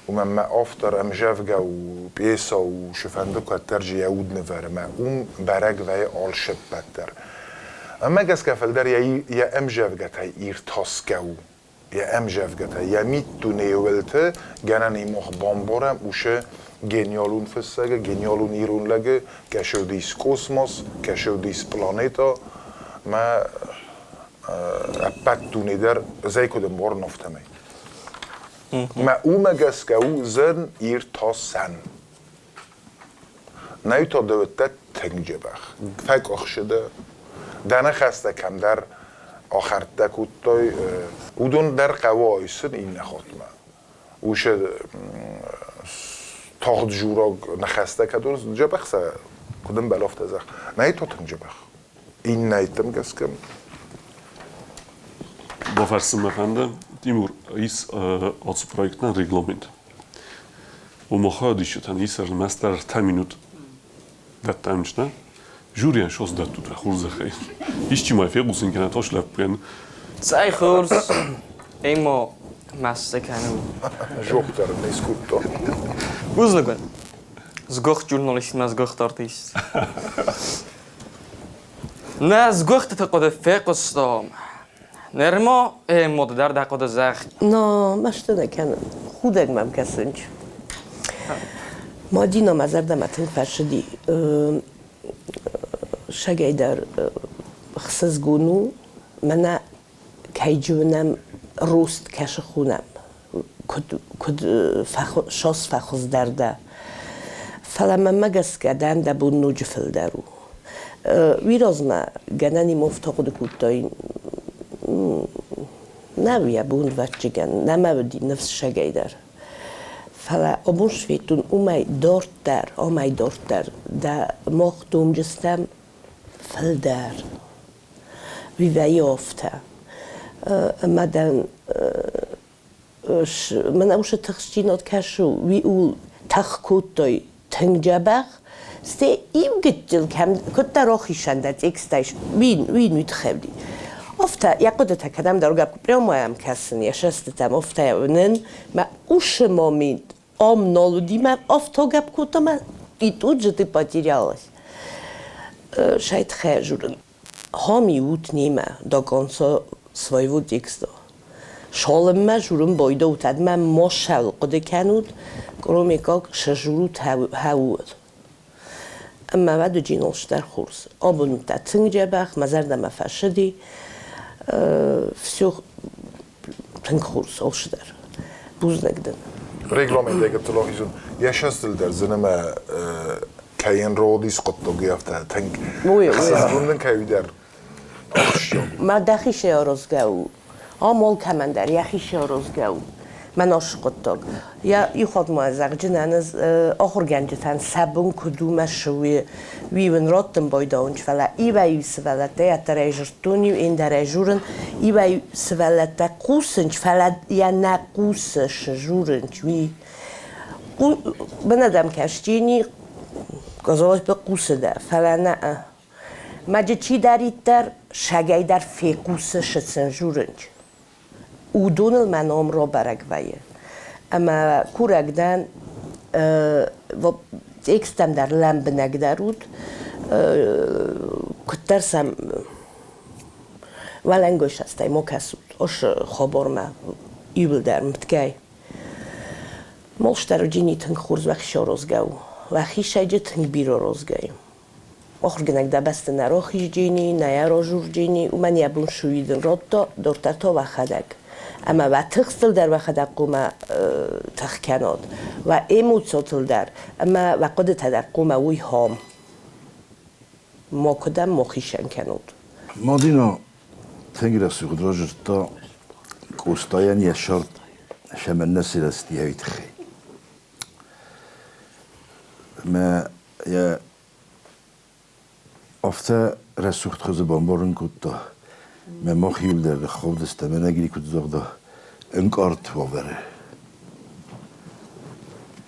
Уымӕн мӕ автор ӕмзӕвгӕ у, пьесӕ у, цыфӕнды куыддӕр джы йӕ уд нывӕры мӕ уым бӕрӕг вӕййы алцыппӕт дӕр. Ӕмӕ гӕсгӕ фылдӕр йӕ ӕмзӕвгӕтӕй иртасгӕ у. Йӕ ӕмзӕвгӕтӕ, йӕ миддунейы уылты гӕнӕн и мох бамбарӕм уыцы гениалон фыссӕгы, гениалон ирон лӕгы, кӕцы уыдис космос, кӕцы уыдис планетӕ, мӕ ӕппӕт дуне дӕр зӕй куыд ӕмбарын, афтӕмӕй. Мӕ уымӕ гӕсгӕ у зын иртасӕн. Нӕ та дӕуӕттӕ тынг дзӕбӕх. Фӕкъуыхсы дӕ. Дӕ ныхӕстӕ кӕмдӕр ахӕрдтӕ кодтой, уыдон дӕр хъӕуы айсын иннӕ хатмӕ. Уыцы тагъд жураг ныхӕстӕ кӕд дзӕбӕх сӕ куыд ӕмбӕлы, афтӕ зӕгъ. Нӕ та тынг дзӕбӕх. Иннӕтӕм гӕсгӕ Бафӕрсын мӕ фӕнды, Тимур, ис ацы проектӕн регламент. Ома хайадисджытӕн ис ӕрмӕстдӕр 3 минут дӕттӕм ис, нӕ? Жюрийӕн сос дӕттут уӕ хорзӕхӕй. Исчи ма фехъусын кӕнӕ тос лӕппуйӕн. Цӕй хорз, ӕмӕ мӕсты кӕнут. Жохдӕр не скодта. Бузныг уын. Сгуыхт журналист мӕ сгуыхт артист. Нӕ сгуыхтыты хъуыды фехъуыстон. Нырма ӕмуд дӕр дӕ хъуыды зӕгъ. Но мӕсты нӕ кӕнын. Худӕг мӕм кӕсынч. Мадина мӕ зӕрдӕмӕ тынг фӕцыди. Сагӕй дӕр хсызгон у, мӕнӕ кӕй джуынӕм рост кӕсы хонӕм, куыд, куыд сос фӕхуыздӕр дӕ. Фӕлӕ мӕнмӕ гӕсгӕ дӕм дӕ бон ноджы фылдӕр у. Уый размӕ гӕнӕн имов хъуыды кодтай, нӕ йӕ бон вӕччыгӕн, нӕма уыди ныфс сагӕй дӕр. Фӕлӕ абон сфедтон уымӕй дарддӕр, амӕй дарддӕр дӕ мах домджыстӕм фылдӕр. Уый вӕййы афтӕ. Ӕмӕ дӕм мӕнӕ уыцы тыхстдзинад кӕсы, уый ууыл тых кодтой тынг дзӕбӕх, стӕй иу гыццыл кӕм куыддӕр ахизӕн дӕ текстӕй уый уый уый тыххӕй уыди. Афтӕ йӕ хъуыдытӕ кӕдӕмдӕр гӕпп прямо йӕм кӕсын, йӕ сӕстытӕм афтӕ уынын, мӕ уыцы момент ам нал уыди, мӕ афтӕ гӕпп кодта, мӕ и тут же ты потерялась. Сай тыххӕй журын. Хами ут немӕ до конца своего текста. Шалыммӕ журын байдӕут, ӕдмӕ ма хъуыды кӕнут, кроме как шажурут хӕуыл. Ӕмӕ уӕд уыди стӕр хорз. Абон та тынг дзӕбӕх, мӕ зӕрдӕмӕ фӕцыди. Все тынг хорз, алцыдӕр. Бузныг дын. Регламентӕй гыццыл ахизын. Йӕ сӕстыл дӕр зыны мӕ кӕйын родис хъуыддаг афтӕ тынг. Хсызгон дын кӕй дӕр ахсджиаг. Мӕ дӕхи сӕ у. Ам алкӕмӕн дӕр йӕхи саразгӕ у. Мӕн ас хъуыддаг. Йӕ ихуадмӕ зӕгъджынӕн ӕз ахуыргӕнджытӕн сӕ бон куыд у мӕ уый уын раттын байдауынч, фӕлӕ иуӕй-иу сывӕллӕттӕ ӕддӕрӕй зырдтон-иу, ӕндӕрӕй журын, иуӕй сывӕллӕттӕ хъусынч, фӕлӕ йӕ нӕ хъусы журынч, уый. Бынадӕм кӕсджини, казалось бы, хъусы дӕ, фӕлӕ нӕ. Маджы чидӕриддӕр сагӕй дӕр фехъусы сыцензурынч. Уыдоныл мӕ ном рабӕрӕг вӕййы. Ӕмӕ курӕг дӕн, тексттӕм дӕр лӕмбынӕгдӕр ут, куыддӕр сӕм уӕлӕнгой састӕй ма кӕсут, ос хабармӕ иууылдӕр мткӕй. Молстӕр уыди тынг хорз уӕхи розгӕ у. Уӕхи тынг бирӕ розгӕ у. Ахуыргӕнӕг дӕ бӕсты нӕ рахизджини, нӕ йӕ разурджини, уымӕн йӕ бон суидын радта, дарддӕр та уӕхӕдӕг. Ӕмӕ уӕ тыхстыл дӕр уӕхӕдӕг хъуамӕ тых кӕнат, уӕ эмоциятыл дӕр ӕмӕ уӕ хъуыдытӕ дӕр хъуамӕ уый хам. Макуыдӕм ма хицӕн кӕнут. Мадина тынг рӕсугъд разырдта Къостайӕн йӕ сӕр цӕмӕннӕ сырӕзти, уый тыххӕй. Ӕмӕ йӕ афтӕ рӕсугъд хуызы бамбарын кодта, мӕ мах иуылдӕр ныххаудыстӕм, ӕнӕгири куыд загъта, ӕнкъард уавӕры.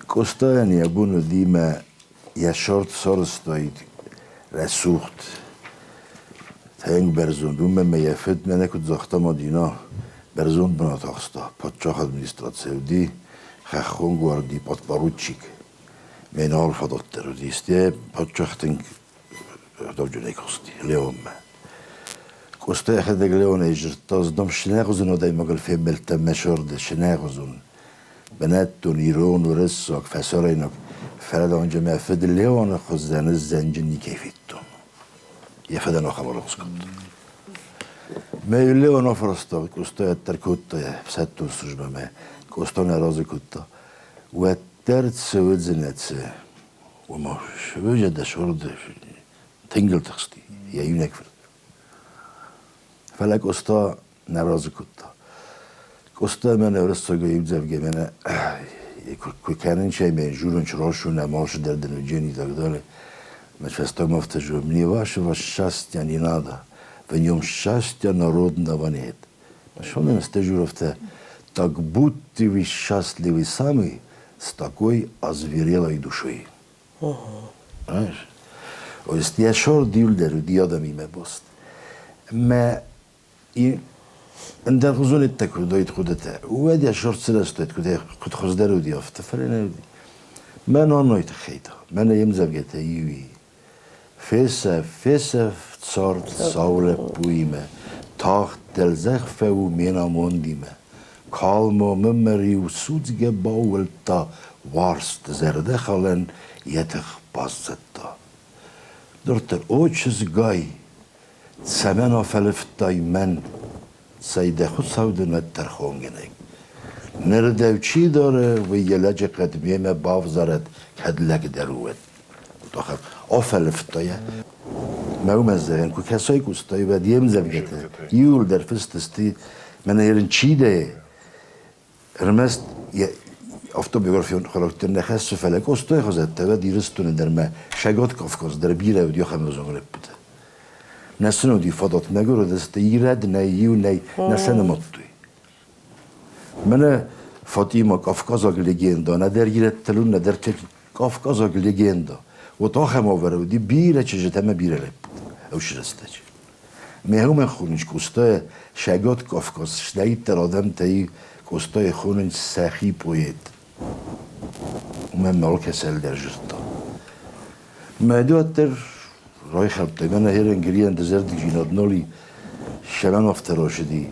Къостайӕн йӕ бон уыди мӕ йӕ сӕрд сарӕзтаид рӕсугъд, тынг бӕрзонд, уымӕн ӕмӕ йӕ фыд мӕнӕ куыд загъта Мадинӕ, бӕрзонд бынат ахста, паддзах администрацийы уыди. Хӕххон гвардийы подпоручик. Ме нал фадат дӕр уыдис. Йӕ паддзах тынг ӕгъдауджынӕй куысти Леонмӕ. Къоста йӕхӕдӕг Леонӕй дзырдта, ӕз сынӕгъуызон адӕймагыл фембӕлдтӕн мӕ сӕрды, сынӕгъуызон. Бынӕттон, ирон, уырыссаг, фӕсарӕйнаг, фӕлӕ мӕ фыд Леоны хуызӕн зӕнджын никӕй федтон. Йӕ фыдӕн ахӕм аргъ скодта. Мӕ Леон афарста, Къоста ӕддӕр кодта йӕ ӕфсӕддон службӕмӕ. Къоста нӕ разы кодта. Уӕддӕр цы уыдзынӕ, цы? Ома, сывӕллӕттӕ дӕ сӕрды тынг ыл тыхсти, йӕ иунӕг фырт. Фӕлӕ Къоста нӕ разы кодта. Къоста мӕнӕ уырыссагӕй иудзӕвгӕ мӕнӕ куы кӕнын чай мӕ журын чрошу на марш дӕр дын уыджен и так далее. Мӕ фӕстагмӕ афтӕ зӕгъы, мне вашего счастья не надо, в нем счастья народного нет. Шонен стежуровте, так будьте вы счастливы сами с такой озверелой душой. Знаешь? То есть я шор дилдер диадами баст. Ма ӕндӕрхуызон иттӕг уыдаид хъуыдытӕ. Уӕд йӕ сорт сырӕзтаид, куыд хуыздӕр уыди, афтӕ. Фӕлӕ нӕ уыди. Мӕ нанайы тыххӕй та, мӕнӕ йе мдзӕвгӕтӕ иуи. Фесӕф, фесӕф цард сау лӕппуимӕ, Тагъд дӕлдзӕх фӕу ме намондимӕ. Калмо мын мӕ риу судзгӕ баууылдта, Уарзт зӕрдӕхалӕн йӕ тых баззадта. Нырддӕр, о чызгай, цӕмӕн афӕлывтай мӕн, Цӕй дӕ Хуыцау дын уӕд тӕрхонгӕнӕг. Ныр дӕу чи дары, уый йӕ лӕджыхъӕд мемӕ бавзарӕд, кӕд лӕг дӕр у, уӕд. Афӕлывта йӕ. Мӕ уымӕн зӕгъын, куы кӕсай куыстай, уӕд йе мдзӕвгӕтӕ иууылдӕр фыст сты, мӕнӕ йын чи дӕ, ӕрмӕст йӕ автобиографион характер нӕ хӕссы, фӕлӕ Къостайы хуызӕттӕ уӕд Ирыстоны дӕр мӕ Цӕгат Кавказ дӕр бирӕ уыди ахӕм ӕвзонг лӕппутӕ. Нӕ сын уыди фадат, мӕгуыр уыдысты, ирӕд нӕй, иу нӕй, нӕ сӕ нымадтой. Мӕнӕ Фатима кавказаг легенда, нӕдӕр ирӕттыл у, нӕдӕр кавказаг легенда. Вот ахӕм уавӕры уыди бирӕ чызджытӕ ӕмӕ бирӕ лӕппутӕ ӕвзӕр рӕстӕджы. Мӕ хонынц Къостайы Цӕгат Кавказ цыдӕриддӕр адӕмтӕй Къостайы хонынц сӕхи поэт. Уымӕн ма алкӕцы ӕлдар зыдта. Мӕ уӕддӕр райхӕлдтой, мӕнӕ Херенгерийӕн дызӕрдыгдзинад нал и, сӕмӕн афтӕ рацыди.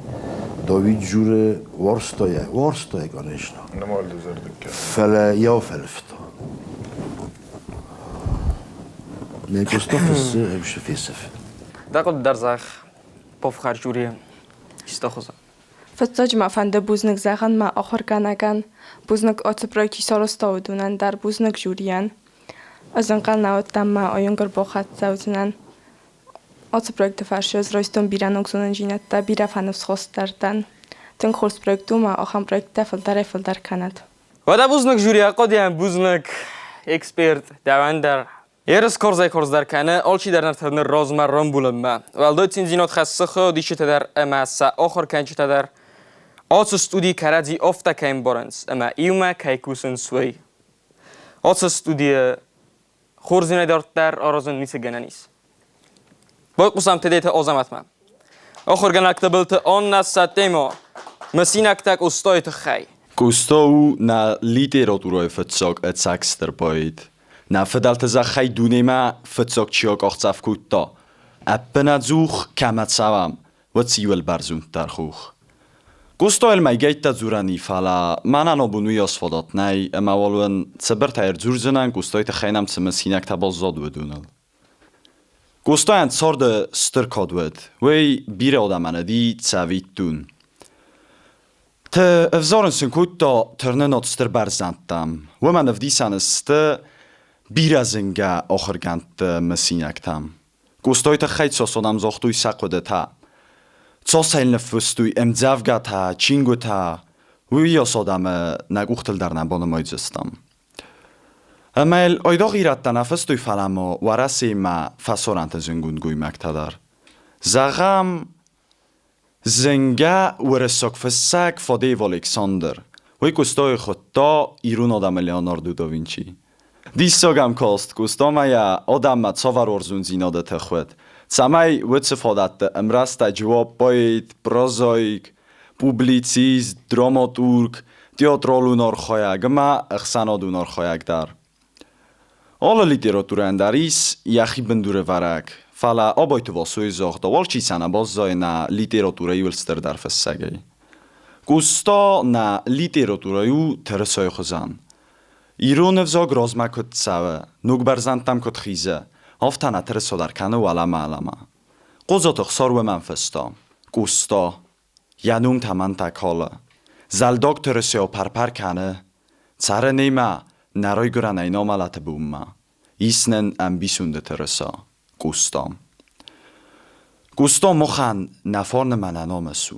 Давид журы уарзта йӕ, уарзта йӕ, конечно. Нымал дызӕрдыг кӕны. Фӕлӕ йӕ афӕлывта. Мӕ Къоста фыссы, ӕвзӕр фесӕфы. Дӕ хъуыды дӕр зӕгъ, пофхӕрд жюри исты хуызӕн. Фыццаджы мӕ фӕнды бузныг зӕгъын мӕ ахуыргӕнӕгӕн, бузныг ацы проект чи сарӕзта, уыдонӕн дӕр, бузныг жюрийӕн. Ӕз ӕнхъӕл нӕ уыдтӕн мӕ айонгӕр бахӕццӕ уыдзынӕн. Ацы проекты фӕрцы ӕз райстон бирӕ ног зонындзинӕдтӕ, бирӕ фӕныфсхастдӕр дӕн. Тынг хорз проект у мӕ ахӕм проекттӕ фылдӕрӕй-фылдӕр кӕнӕд. Уӕдӕ бузныг жюри ахъуыдыйӕн, бузныг эксперт дӕуӕн дӕр. Ерыс хорзӕй-хорздӕр кӕны, алчидӕр ныр тырны размӕ рамбулынмӕ. Уӕлдай циндзинад хӕссы хыгъдисджытӕ дӕр ӕмӕ сӕ ахуыргӕнджытӕ дӕр. Ацы студи кӕрӕдзи афтӕ кӕй ӕмбарынц ӕмӕ иумӕ кӕй кусынц, уый. Ацы студийы хорздзинӕй дарддӕр аразын ницы гӕнӕн ис. Байхъусӕм Тедеты Азӕмӕтмӕ. Ахуыргӕнӕг Тыбылты Аннӕ Сатемо мысинӕгтӕ Къостайы тыххӕй. Къоста у нӕ литературӕйы фыццаг ӕцӕг стыр поэт. Нӕ фыдӕлты зӕххӕй дунемӕ фыццаг чи акъахдзӕф кодта, ӕппынӕдзух кӕмӕ цӕуӕм, уӕд циуыл бӕрзонддӕр хох. Къостайыл мӕйгӕйттӕ дзурӕн и, фӕлӕ мӕнӕн абон уыйас фадат нӕй, ӕмӕ уал уын цыбыртӕй ӕрдзурдзынӕн Къостайы тыххӕй нӕм цы мысинӕгтӕ баззад, уыдоныл. Къостайӕн царды стыр кад уыд, уый бирӕ адӕмӕн уыди цӕвиттон. Ты ӕвзарын сын кодта тырнынад стыр бӕрзӕндтӕм. Уымӕн ӕвдисӕн сты бирӕ зынгӕ ахуыргӕндты мысинӕгтӕм. Къостай тыххӕй Цоцонӕн загътой сӕ хъуыдытӕ. Цоцӕй ныффыстой ӕмдзӕвгӕтӕ, чингуытӕ. Уыйас адӕмы нӕ къухтыл дӕр нӕ банымайдзыстӕм. Ӕмӕ йыл айдагъ ирӕттӕ нӕ фыстой, фӕлӕ ма Уӕрӕсеимӕ фӕсарӕнты зынгонд гоймӕгтӕ дӕр. Зӕгъӕм, зынгӕ уырыссаг фыссӕг Фадеев Александр. Уый Къостайы хуыдта ирон адӕмы Леонардо да Винчи. Диссаг ӕм каст, Къостамӕ йӕ адӕммӕ цавӕр уарзондзинады тых уыд, цӕмӕй уыцы фадӕтты ӕмрӕстӕджы уа поэт, прозаик, публицист, драматург, театралон архайӕг ӕмӕ ӕхсӕнадон архайӕг дӕр. Алы литературӕйӕн дӕр ис йӕхи бындурӕвӕрӕг, фӕлӕ Абайты Васойы загъдау алчи сӕ нӕ баззайы нӕ литературӕйы иууыл стырдӕр фыссӕгӕй. Къоста нӕ литературӕйы у тырысайы хуызӕн. Ирон ӕвзаг размӕ куыд цӕуы, ног бӕрзӕндтӕм куыд хизы, афтӕ нӕ тырыса дӕр кӕны уӕлӕмӕ-уӕлӕмӕ. Хъодзаты Ӕхсар уымӕн фыста: Къоста, йӕ ном тӕмӕнтӕ калы, зӕлдаг тырысайау пӕр-пӕр кӕны, цӕры немӕ, нӕ райгуырӕнӕй нӕ мӕлӕты бонмӕ. Ис нын ӕмбисонды тырыса, Къоста. Къоста махӕн нӕ фарны мӕ нӕ намыс у.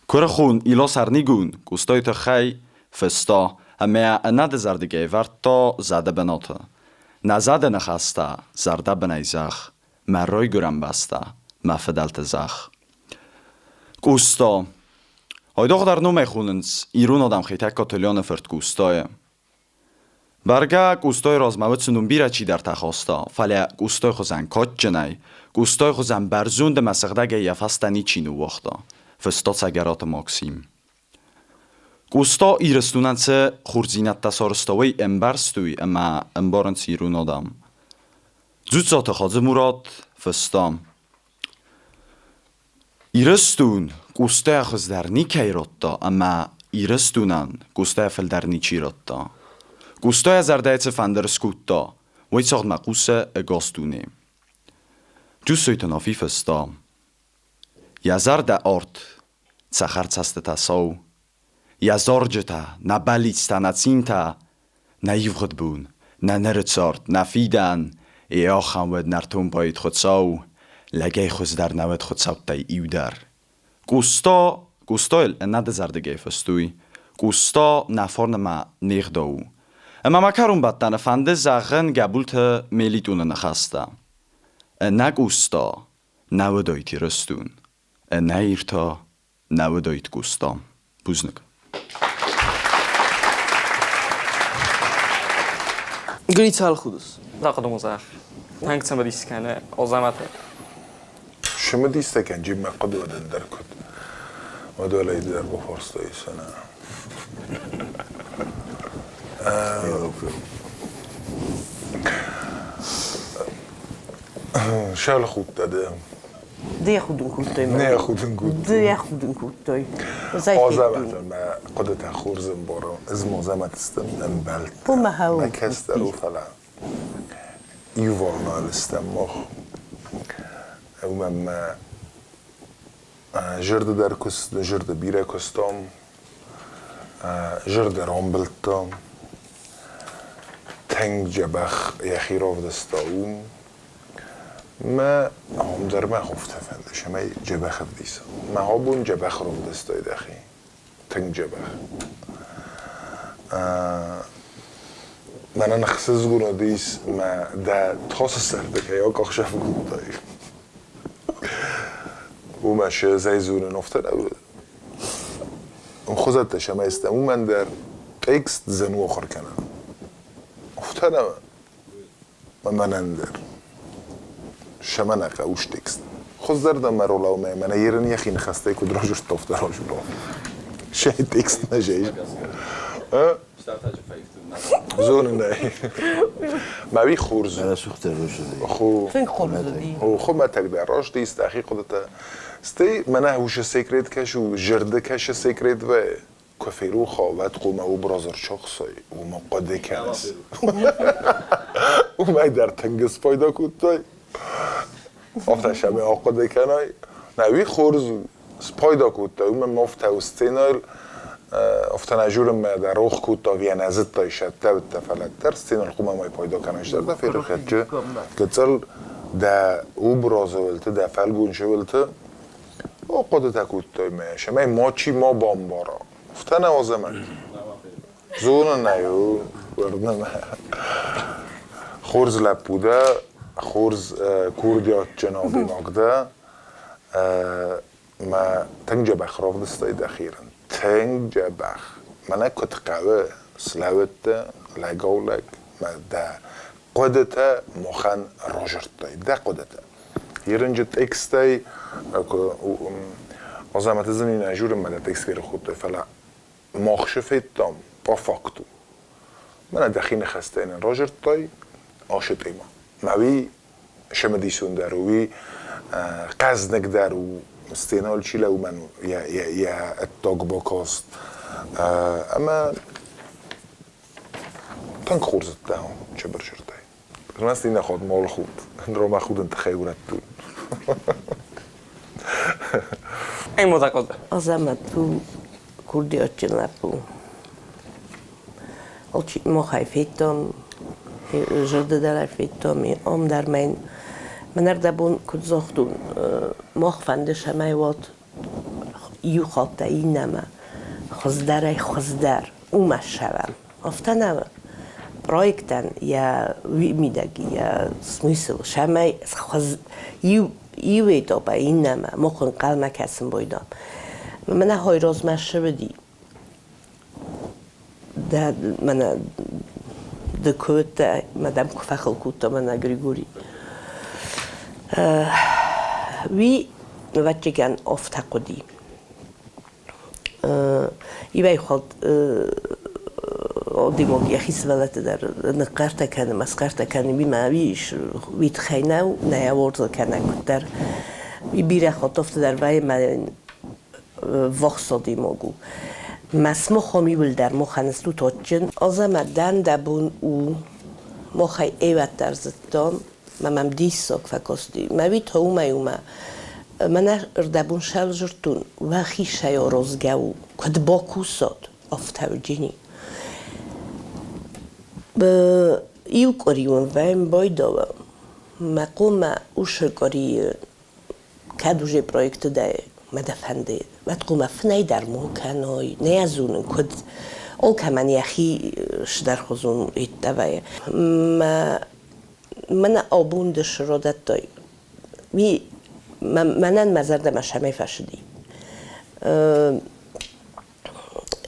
Куырыхон Илос Ӕрнигон Къостайы тыххӕй фыста ӕмӕ ӕнӕдызӕрдыгӕй вӕрдта зӕды бынаты. Нӕ зӕды ныхӕстӕ зӕрдӕбынӕй зӕгъ, мӕ райгуырӕн бӕстӕ, мӕ фыдӕлты зӕхх. Къоста. Айдагъдӕр номӕй хонынц ирон адӕм Хетӕгкаты Леоны фырт Къостайы. Бӕргӕ, Къостайы размӕ уыцы ном бирӕ чидӕртӕ хаста, фӕлӕ Къостайы хуызӕн кадджынӕй, Къостайы хуызӕн бӕрзонд ӕмӕ сыгъдӕгӕй йӕ фӕстӕ ничи ныууагъта, фыста Цӕгӕраты Максим. Къоста Ирыстонӕн цы хорздзинӕдтӕ сарӕзта, уый ӕмбӕрстой ӕмӕ ӕмбарынц ирон адӕм. Дзуццаты Хадзымурат фыста: Ирыстон Къостайӕ хуыздӕр никӕй радта ӕмӕ Ирыстонӕн Къостайӕ фылдӕр ничи радта. Къоста йӕ зӕрдӕйы цы фӕндыр скодта, уый цагъдмӕ хъусы ӕгас дуне. Джусойты Нафи фыста: Йӕ зӕрдӕ арт, цӕхӕр цӕстытӕ сау, Йӕ зарджытӕ, нӕ бӕллицтӕ, нӕ цинтӕ, Нӕ ивгъуыд бон, нӕ ныры цард, нӕ фидӕн, Е ахӕм уӕд нӕртон поэт Хуыцау, Лӕгӕй хуыздӕр нӕ уӕд хуыцӕуттӕй иу дӕр. Къоста, Къостайыл ӕнӕдызӕрдыгӕй фыстой, Къоста нӕ фарнмӕ не гъдау у. Ӕмӕ мӕ кӕронбӕттӕны фӕнды зӕгъын Гӕбулты Мелитоны ныхӕстӕ. Ӕнӕ Къоста нӕ уыдаид Ирыстон, ӕнӕ Ир та нӕ уыдаид Къоста. Бузныг. Грицал худыс. Рахъуыдымузах. Танк цымыдис кӕны Озаматы. Цымыдистӕ кӕнджи мӕ хъуыды уӕдӕндӕр куыд. Уӕд дӕр бафарстай сӕнӕ. Шал худтӕ дӕ. Ды худын кодтой. Не худын кодтой. Ды худын кодтой. Азаматӕн мӕ хъуыдытӕ хорз ӕмбарын. Ӕз ма Азамат стӕм ӕмбӕлттӕ. Мӕ кӕстӕр у, фӕлӕ иуварнал стӕм мах. Уымӕн мӕ зӕрдӕ дӕр зӕрдӕ бирӕ куыстам, зӕрдӕ рамбылдта. Тынг дзӕбӕх йӕхи равдыста уым. Мӕ ам дӕр мӕ афтӕ фӕнды, цӕмӕй дзӕбӕх ӕвдиса. Мӕ абон дзӕбӕх равдыстай дӕхи. Тынг дзӕбӕх. Мӕнӕн ӕхсызгон уыдис, мӕ дӕ тасы сӕрты кӕй акъахсӕв кодтай. Уымӕ се зӕй дзурын афтӕ нӕ уыд. Хуызӕттӕ сӕмӕй стӕм, уымӕн дӕр текст зын у ахуыр кӕнын. Афтӕ нӕ мӕнӕн дӕр. Сӕмӕ нӕ хъӕуы текст. Хуыздӕр дӕ мӕ ролаумӕ мӕнӕ ерын йӕхи ныхӕстӕй куыд разырдта, афтӕ разурон. Сӕ текст нӕ зӕй. Зонын ӕй. Мӕ уый хорз у. Рӕсугъддӕр Тынг хорз уыди. Хуымӕтӕг дӕр раст ис дӕхи хъуыдытӕ. Стӕй мӕнӕ уышы секрет кӕс у, зӕрдӕ кӕсы секрет вӕййы. Куы ферох уа, уӕд хъуамӕ образ ӕрцахсай, уымӕ хъуыды кӕныс. Уымӕй дӕр тынг спайда кодтай. Афтӕ сӕмӕ ахъуыды кӕнай. Нӕ, уый хорз у. Спайда кодтай, уымӕн ма афтӕ у сценӕйыл, афтӕ нӕ журынмӕ дӕр рох кодта, ӕви нӕ зыдтай, сӕттӕ уыдтӕ, фӕлӕ дӕр сценӕйыл хъуамӕ ма пайда кӕнай. Зӕрдӕ ферохӕджы гыццыл дӕ образы уылты, дӕ фӕлгончы уылты ахъуыдытӕ кодтай мӕ, цӕмӕй мачи ма бамбара. Афтӕ нӕ Азӕмӕт? Зонын ӕй, уырны мӕ. Хорз лӕппу дӕ, хорз курдиатджын адӕймаг дӕ. Мӕ тынг дзӕбӕх равдыстай дӕхи рын. Тынг дзӕбӕх. Мӕнӕ куыд хъӕуы, слӕууыдтӕ лӕгау-лӕг, мӕ дӕ хъуыдытӕ махӕн разырдтай, дӕ хъуыдытӕ. Ерынджы текстӕй Азӕмӕты зынинӕ журынмӕ дӕ текст ферох кодтой, фӕлӕ мах шы федтам по факту. Мӕнӕ дӕхи ныхӕстӕй нын разырдтай ашы темӕ. Мӕ уый цымыдисондӕр у, уый хъӕзныгдӕр у, сценӕйыл чи лӕууы, мӕн йӕ ӕддаг бакаст. Ӕмӕ тынг хорз уыдтӕ чыбырзырдӕй. Ӕрмӕст иннӕ хатт мал худт, нырма худын тыххӕй урӕдтон. Азӕмӕт у курдиатджын лӕппу. Алчи махӕй федтам, зӕрдӕдарӕй федтам, ам дӕр мӕн мӕнӕрдӕбон куыд загътон, мах фӕнды, цӕмӕй уӕд иу хатт иннӕмӕ хуыздӕрӕй хуыздӕр уымӕ ссӕуӕм. Афтӕ нӕ проектӕн йӕ мидӕг йӕ смысл, цӕмӕй иу иу этапӕй иннӕмӕ мах ӕнхъӕлмӕ кӕсын байдам. Мӕнӕ хойразмӕ ссывыди. Дӕ мӕнӕ ды куы уыдтӕ, мӕ дӕм куы фӕхыл кодта мӕнӕ Григорий. Уый, ӕвӕццӕгӕн, афтӕ хъуыди. Иуӕй хӕлд адӕймаг йӕхи сывӕллӕтты дӕр ныхъхъӕртӕ кӕны ӕмӕ схъӕртӕ кӕны, уый ма уый тыххӕй нӕу, нӕ йӕ уарзы кӕнӕ куыддӕр. Уый бирӕ хатт афтӕ дӕр вӕййы ӕмӕ ввахс адӕймаг у. Мӕ смахом иуылдӕр махӕн стут адджын. Ӕз ӕмӕ дӕн дӕ бон у, махӕй ӕвӕддӕр зыдтам, мӕ мӕм диссаг фӕкасти. Мӕ уый та уымӕй у мӕ мӕнӕ рдӕбон сӕвзӕрдтон, уӕхи сӕйаразгӕ у, куыд бакусат, афтӕ уыджини. Иу къуыри уын вӕйм байдауа, мӕ хъомӕ уышы къуырийы кӕд уже проекты дӕ мӕ дӕ фӕнды, уӕд хъуамӕ фынӕй дӕр мо кӕной, нӕ йӕ зонын, куыд алкӕмӕн йӕхи сдӕрхуызон йедтӕ вӕййы. Мӕ мӕнӕ абон ды сродӕдтай, уый мӕнӕн мӕ зӕрдӕмӕ сӕмӕй фӕцыди.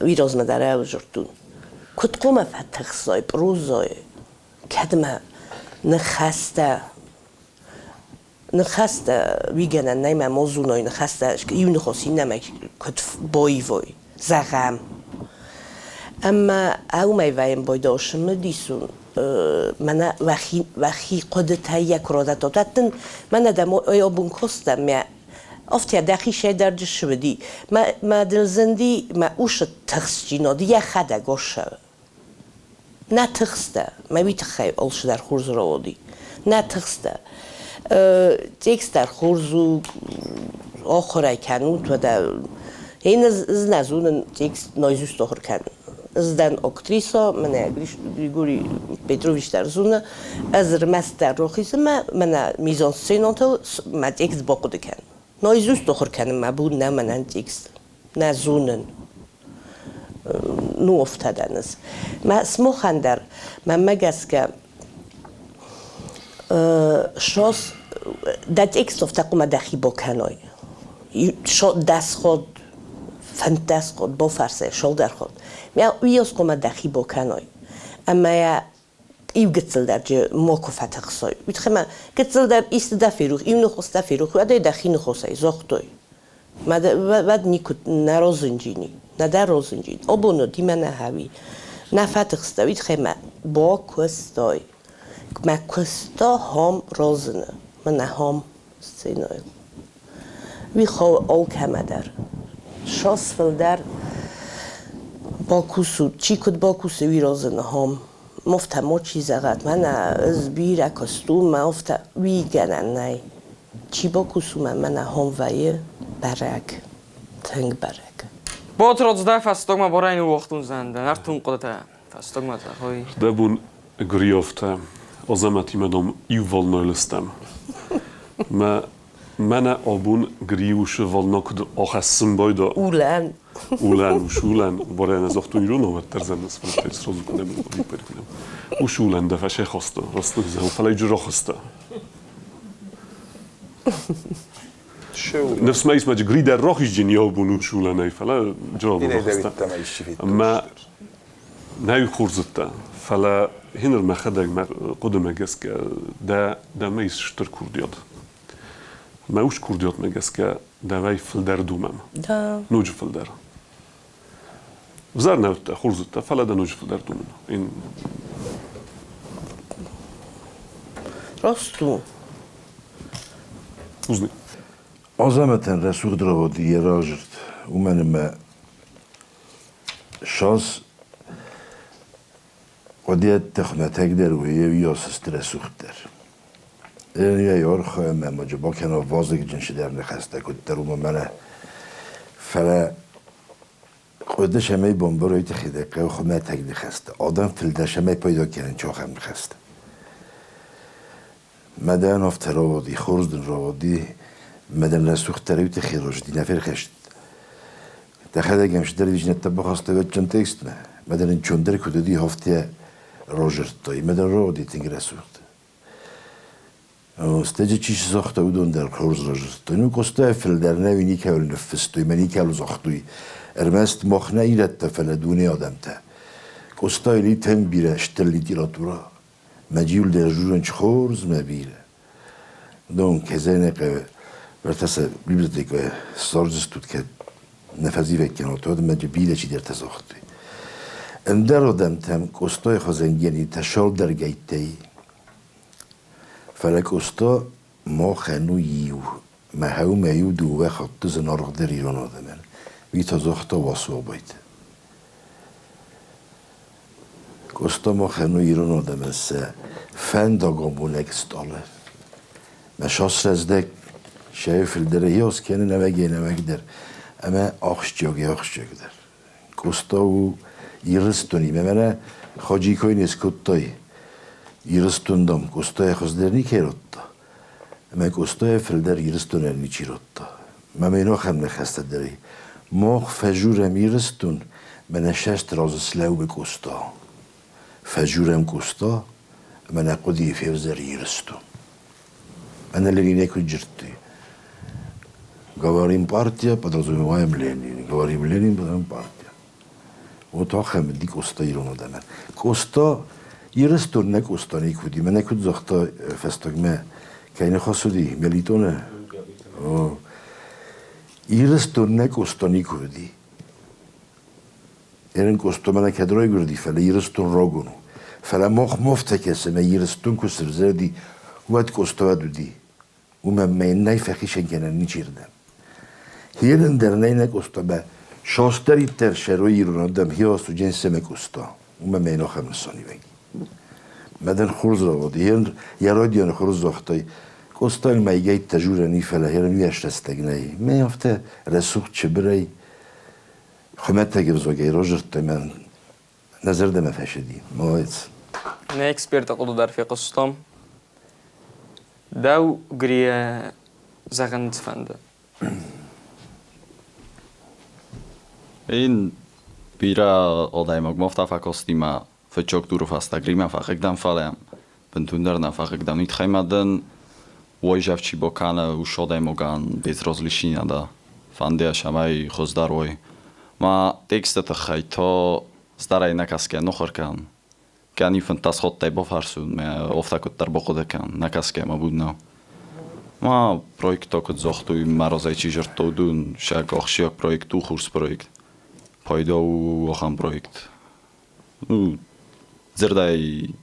Уый размӕ дӕр ӕвзӕрдтон. Куыд хъуамӕ фӕтыхсай, пърузай, кӕдмӕ ныхӕстӕ ныхӕстӕ уигӕнӕн нӕй мӕ мозуной ныхӕстӕ иу ныхос иннӕмӕ куыд боивой, зӕгъӕм. Ӕмӕ аумӕй вӕййӕм бойдосы мыдисун мӕнӕ уӕхи, уӕхи хъуыдытӕй йӕ куы родатот, дын мӕнӕ дӕ обун коста мӕ Афтӕ дӕхи сӕйдарджы сывыди, мӕ, мӕ дыл зынди мӕ усы тыхстджинад йӕхӕдӕг оссӕуы. Нӕ тыхстӕ, мӕ уый тыххӕй алцыдӕр хорз рауади. Нӕ тыхстӕ. Текст дӕр хорз у, ахуыр ӕй кӕнут, уӕдӕ ин ӕз нӕ зонын текст наизусть ахуыр кӕнын. Ӕз дӕн актриса, мӕнӕ Григорий Петрович дӕр зоны, ӕз ӕрмӕстдӕр рохисы мӕ мӕнӕ мизансценӕтыл мӕ текст бахъуыды кӕнын. Наизусть ахуыр кӕнын мӕ бон нӕ мӕнӕн текст. Нӕ зонын. Ну, афтӕ дӕн ӕз. Мӕ смохӕн дӕр, мӕнмӕ гӕсгӕ, шос дӕ текст афтӕ хъуамӕ дӕхи бакӕной. Дӕс ход, 15 ход, бофарсӕй, шолдӕр ход. Мӕ уыйас хъуамӕ дӕхи бакӕной. Ӕмӕ йӕ иу гыццыл дӕр джы макуы фӕтыхсой. Уый тыххӕй ма гыццыл дӕр исты дӕ ферох, иу ныхос дӕ ферох, уӕд ӕй дӕхи ныхосӕй загътой. Уӕд никуы нӕ розынджини, нӕдӕр розынджин. Абон димӕ нӕ хауи. Нӕ фӕтыхстӕ, уый тыххӕй мӕ бакуыстой. Мӕ куыста хом розыны, мӕнӕ хом сценӕйыл. Уый хъӕуы алкӕмӕ дӕр. Шос фылдӕр бакусут, чи куыд бакусы, уый розыны хом. Мофтӕ мочи зӕгъӕд, мӕнӕ ӕз бирӕ куыстон, мӕ афтӕ уый гӕнӕн нӕй. Чи бакусы, мӕ мӕнӕ хом вӕййы бӕрӕг, тынг бӕрӕг. Батрадз дӕ фӕстагмӕ барӕй ныууагътон зӕн дӕ нӕртон хъуыдытӕ фӕстагмӕ зӕгъой. Дӕ бон Гуриофтӕ, Азӕмӕтимӕ дам иу волнойыл стӕм. Мӕ мӕнӕ абон Гриусы волна куыд ахӕссын байда. Улӕн. Улӕн, ус улӕн. Барӕн ӕз загътон иронау, уӕддӕр зӕн сфӕлдтӕй сразу куынӕ виппайд куынӕ. Ус улӕн дӕ фӕсӕхаста, раст зӕгъын, фӕлӕ иджы рахаста. Ныфс ма ис, ма Гри дӕр рахизджын йӕ бон ус улӕнӕй, фӕлӕ джаваб рахаста. Ӕмӕ Нӕ хорздзыдтӕ, фӕлӕ хиныр мӕхӕдӕг мӕ хъуыдымӕ гӕсгӕ дӕ дӕмӕ ис стыр курдиат. Мӕ ус курдиатмӕ гӕсгӕ дӕуӕй фылдӕр думӕм. Да. Ноджы фылдӕр. Взӕр нӕ уыдтӕ, хорз уыдтӕ, фӕлӕ дӕ ноджы фылдӕр думын. Раст у. Бузныг. Азӕмӕтӕн рӕсугъд рауади йӕ разырд, уымӕн ӕмӕ шанс Одиӕтты хуымӕтӕгдӕр у йӕ рӕсугъддӕр. Йӕ архайӕм ӕмӕ ма бакӕна вазыгджын цыдӕр ныхӕстӕ куыддӕр уымӕ мӕнӕ. Фӕлӕ хъуыды цӕмӕй бамбарой тыххӕй хъӕуы хуымӕтӕг ныхӕстӕ. Адӕм фылдӕр цӕмӕй пайда кӕнынц ахӕм ныхӕстӕ. Мадӕн афтӕ рауади, хорз дын рауади, мадӕн рӕсугъддӕр иу тыххӕй рауади, нӕ ферхӕст. Дӕхӕдӕг ӕм цыдӕр визинӕттӕ бахаста вӕдджын текстмӕ. Мадӕн ын чондӕр куыд уыди, афтӕ разырдтой. Мадӕн рауади тынг рӕсугъд. Стӕджы чи сзагъта, уыдон дӕр хорз разырдтой. Ну, Къостайы фылдӕр нӕ уый никӕуыл ныффыстой, мӕ никӕуыл загътой. Ӕрмӕст мах нӕ ирӕттӕ, фӕлӕ дуне адӕмтӕ. Къостайы тынг бирӕ стыр литературӕ. Мӕ джиулдӕр журнч хорз мӕ бирӕ. Дон кезене хъӕуы вертӕсӕ библиотекӕйы ссардзыстут кӕд нӕ фӕзивӕг кӕнут, уӕд мӕ бирӕ чидӕртӕ загътой. Ӕндӕр адӕмтӕм Къостайы хуызӕн генитӕ сӕлдӕргӕйттӕй. Фӕлӕ Къоста махӕн у иу, мӕ хъӕумӕ иу дыууӕ хатты зынаргъдӕр ирон адӕмӕн. Уый та загъта Васо Абайты. Къоста махӕн у ирон адӕмӕн сӕ фӕндагамонӕг стъалы. Мӕ сасрӕздӕг сӕ фылдӕр иос кӕны нӕуӕгӕй-нӕуӕгдӕр ӕмӕ ахсджиагӕй-ахсджиагдӕр. Къоста у Ирыстонимӕ мӕнӕ Хаджикой не скодтай. Ирыстон, дам, Къостайӕ хуыздӕр никӕй радта. Ӕмӕ Къостайӕ фылдӕр Ирыстонӕн ничи радта. Мӕ ме нахӕм ныхӕстӕ дӕр и. Мах фӕжурӕм Ирыстон, мӕнӕ сӕст разы слӕууы Къоста. Фӕжурӕм Къоста, ӕмӕ нӕ хъуыдыйы февзӕры Ирыстон. Мӕнӕ Ленинӕй куыд дзырдтой. Говорим партия, подразумеваем Ленин. Говорим Ленин, подразумеваем партия. Вот ахӕм уыди Къоста ирон адӕмӕн. Къоста Ирыстон нӕ Къоста никуы уыди. Мӕнӕ куыд загъта фӕстагмӕ, кӕй ныхас уыди, Мелитоны. Ирыстон нӕ Къоста никуы уыди. Ерын Къоста мӕнӕ кӕд райгуырди, фӕлӕ Ирыстон рагон у. Фӕлӕ мах мафтӕ кӕсӕм, Ирыстон куы сывзӕрди, уӕд Къоста уӕд уыди. Уымӕн мӕ нӕй фӕхицӕн кӕнӕн ничирдӕм. Херын дӕр нӕй нӕ Къостамӕ, сосдӕриддӕр сӕрой ирон адӕм хиуасуджен сӕмӕ Къоста. Уымӕ мӕ нохӕм нысаниуӕг. Мӕдӕн хорз рауад. Йӕ радионы хорз загътай, Къостайы мӕйгӕйттӕ журӕн и, фӕлӕ херын уӕс рӕстӕг нӕй. Мӕ афтӕ рӕсугъд чыбырӕй, хуымӕтӕг ӕвзагӕй разырдтай мӕн нӕ зӕрдӕмӕ фӕсыди. Молодец. Нӕ эксперты хъуыды дӕр фехъуыстам. Дӕу Грия зӕгъын фӕнды? Ин бирӕ адӕймаг ма афтӕ фӕкасти мӕ фыццаг туры фӕстӕ Гримӕ фӕхъыг фӕлӕ бынтондӕр нӕ фӕхъыг дӕн. Уый тыххӕй ма дын уайзӕф чи бакӕны, уыцы адӕймагӕн безразличнийӕ фӕнды, цӕмӕй хуыздӕр уой. Ма тексты тыххӕй та старӕй нӕ кӕсгӕ нухур кӕн. Кӕни фынддӕс хаттӕй бафӕрсун, мӕ афтӕ куддӕр бахъуыды кӕн, нӕ кӕсгӕ мӕ бон нӕу. Ма проекттӕ куд загътой, мӕ разӕй чи зӕрдта, уыдон сӕ ахсджиаг проект у, хорз проект. Пайда у ахӕм проект. Ну, дзырдӕй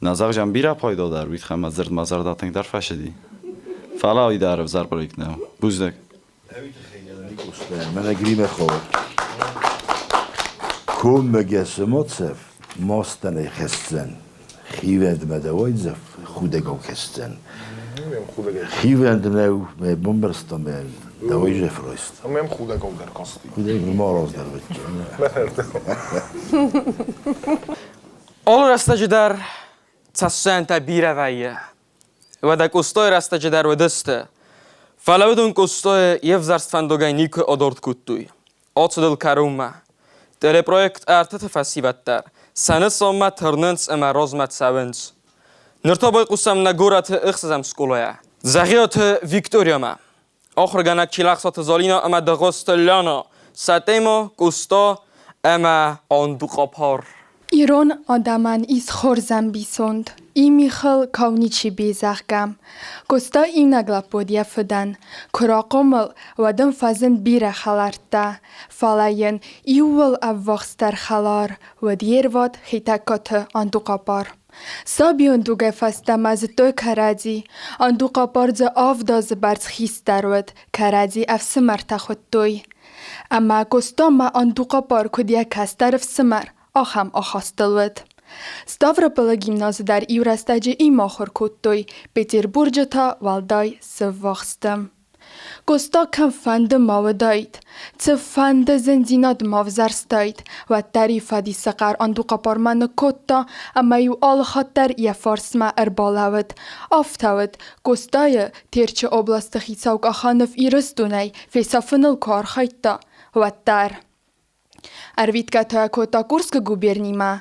нӕ зӕгъзӕн бирӕ пайда дӕр, уый тыххӕй мӕ дзырд мӕ зӕрдӕ тынгдӕр фӕсыди. Фӕлӕ уый дӕр ӕвзӕр проект нӕу. Бузныг. Мӕнӕ Гримӕ хауы. Коммӕгӕсы моцӕф мастӕнӕй хӕсдзӕн, хивӕндмӕ дӕ уайдзӕф худӕгау кӕсдзӕн. Хивӕнд нӕу, мӕ бамбӕрста мӕ дӕ уайдзӕф райст. Мӕм худӕгау дӕр касти. Худӕг ма раздӕр вӕййы. Алы рӕстӕджы дӕр цӕссӕнтӕ бирӕ вӕййы. Уӕдӕ Къостайы рӕстӕджы дӕр уыдысты. Фӕлӕ уыдон Къостайы йе взӕрст фӕндагӕй никуы адард кодтой. Ацыдыл кӕронмӕ. Телепроект ӕртыты фӕсивӕд дӕр сӕ нысанмӕ тырнынц ӕмӕ размӕ цӕуынц. Ныр та байхъусӕм нӕ горӕты ӕхсӕзӕм скъолайӕ. Дзӕгъиаты Викториямӕ. Ахуыргӕнӕг Чилӕхсаты Зӕлинӕ ӕмӕ Дыгъуызты Лянӕ сӕ темӕ Къоста ӕмӕ Андухъапар. Ирон адӕмӕн ис хорз ӕмбисонд: И михыл кау ничи би, зӕгъгӕ. Къоста иунӕг лӕппу уыд йӕ фыдӕн. Куы рахъомыл, уӕд ын фӕзынд бирӕ хӕлӕрттӕ, фӕлӕ йын иууыл ӕввахсдӕр хӕлар уыд йе рвад Хетӕгкаты Андухъапар. Сабион дугӕй фӕстӕмӕ зыдтой кӕрӕдзи. Андухъапар дзы 7 азы бӕрц хистӕр уыд, кӕрӕдзи ӕфсымӕртӕ хуыдтой. Ӕмӕ Къостамӕ Андухъапар куыд йӕ кӕстӕр ӕфсымӕр, ахӕм ахастыл уыд. Ставрополы гимназы дӕр иу рӕстӕджы им ахуыр кодтой, Петербурджы та уӕлдай сыввахсты. Къоста кӕмфӕнды ма уыдаид, цыфӕнды зындзинад ма взӕрстаид, уӕддӕр-иу фӕдисы хъӕр Андухъапармӕ ныккодта ӕмӕ-иу алыхатт дӕр йӕ фарсмӕ ӕрбалӕууыд. Афтӕ уыд, Къостайы Терчы областы хицау Къаханов Ирыстонӕй фесафыныл куы архайдта, уӕддӕр. Ӕрвитгӕ та кодта Курскы губернимӕ,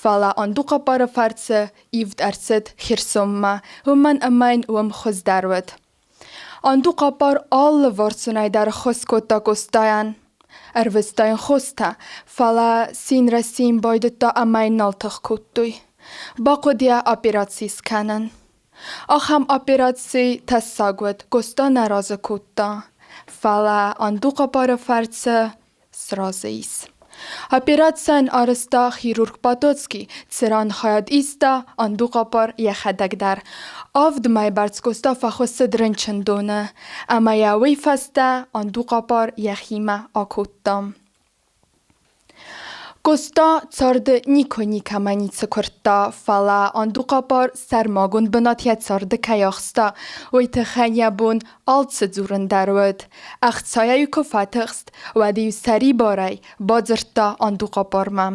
фӕлӕ Андухъапары фӕрцы ивд ӕрцыд Херсонмӕ, уымӕн ӕмӕ йын уым хуыздӕр уыд. Андухъапар алыварсонӕй дӕр ӕххуыс кодта Къостайӕн. Ӕрвыста йын хостӕ, фӕлӕ цин рӕсийын байдыдта ӕмӕ йын нал тых кодтой. Бахъуыд йӕ операци скӕнын. Ахӕм операци тӕссаг уыд, Къоста нӕ разы кодта, фӕлӕ Андухъапары фӕрцы сразы ис. Операцийӕн арӕзта хирург Потоцкий, цыран хайад иста Андухъапар йӕхӕдӕг дӕр. Авд мӕйы бӕрц Къоста фӕхуыссыд рынчындоны, ӕмӕ йӕ уый фӕстӕ Андухъапар йӕхимӕ акодта. Къоста царды никуы никӕмӕ ницы куырдта, фӕлӕ Андухъапар сӕрмагонд бынат йӕ царды кӕй ахста, уый тыххӕй йӕ бон алцы дзурын дӕр уыд. Ӕхцайӕ-иу куы фӕтыхст, уӕд-иу сӕрибарӕй бадзырдта Андухъапармӕ.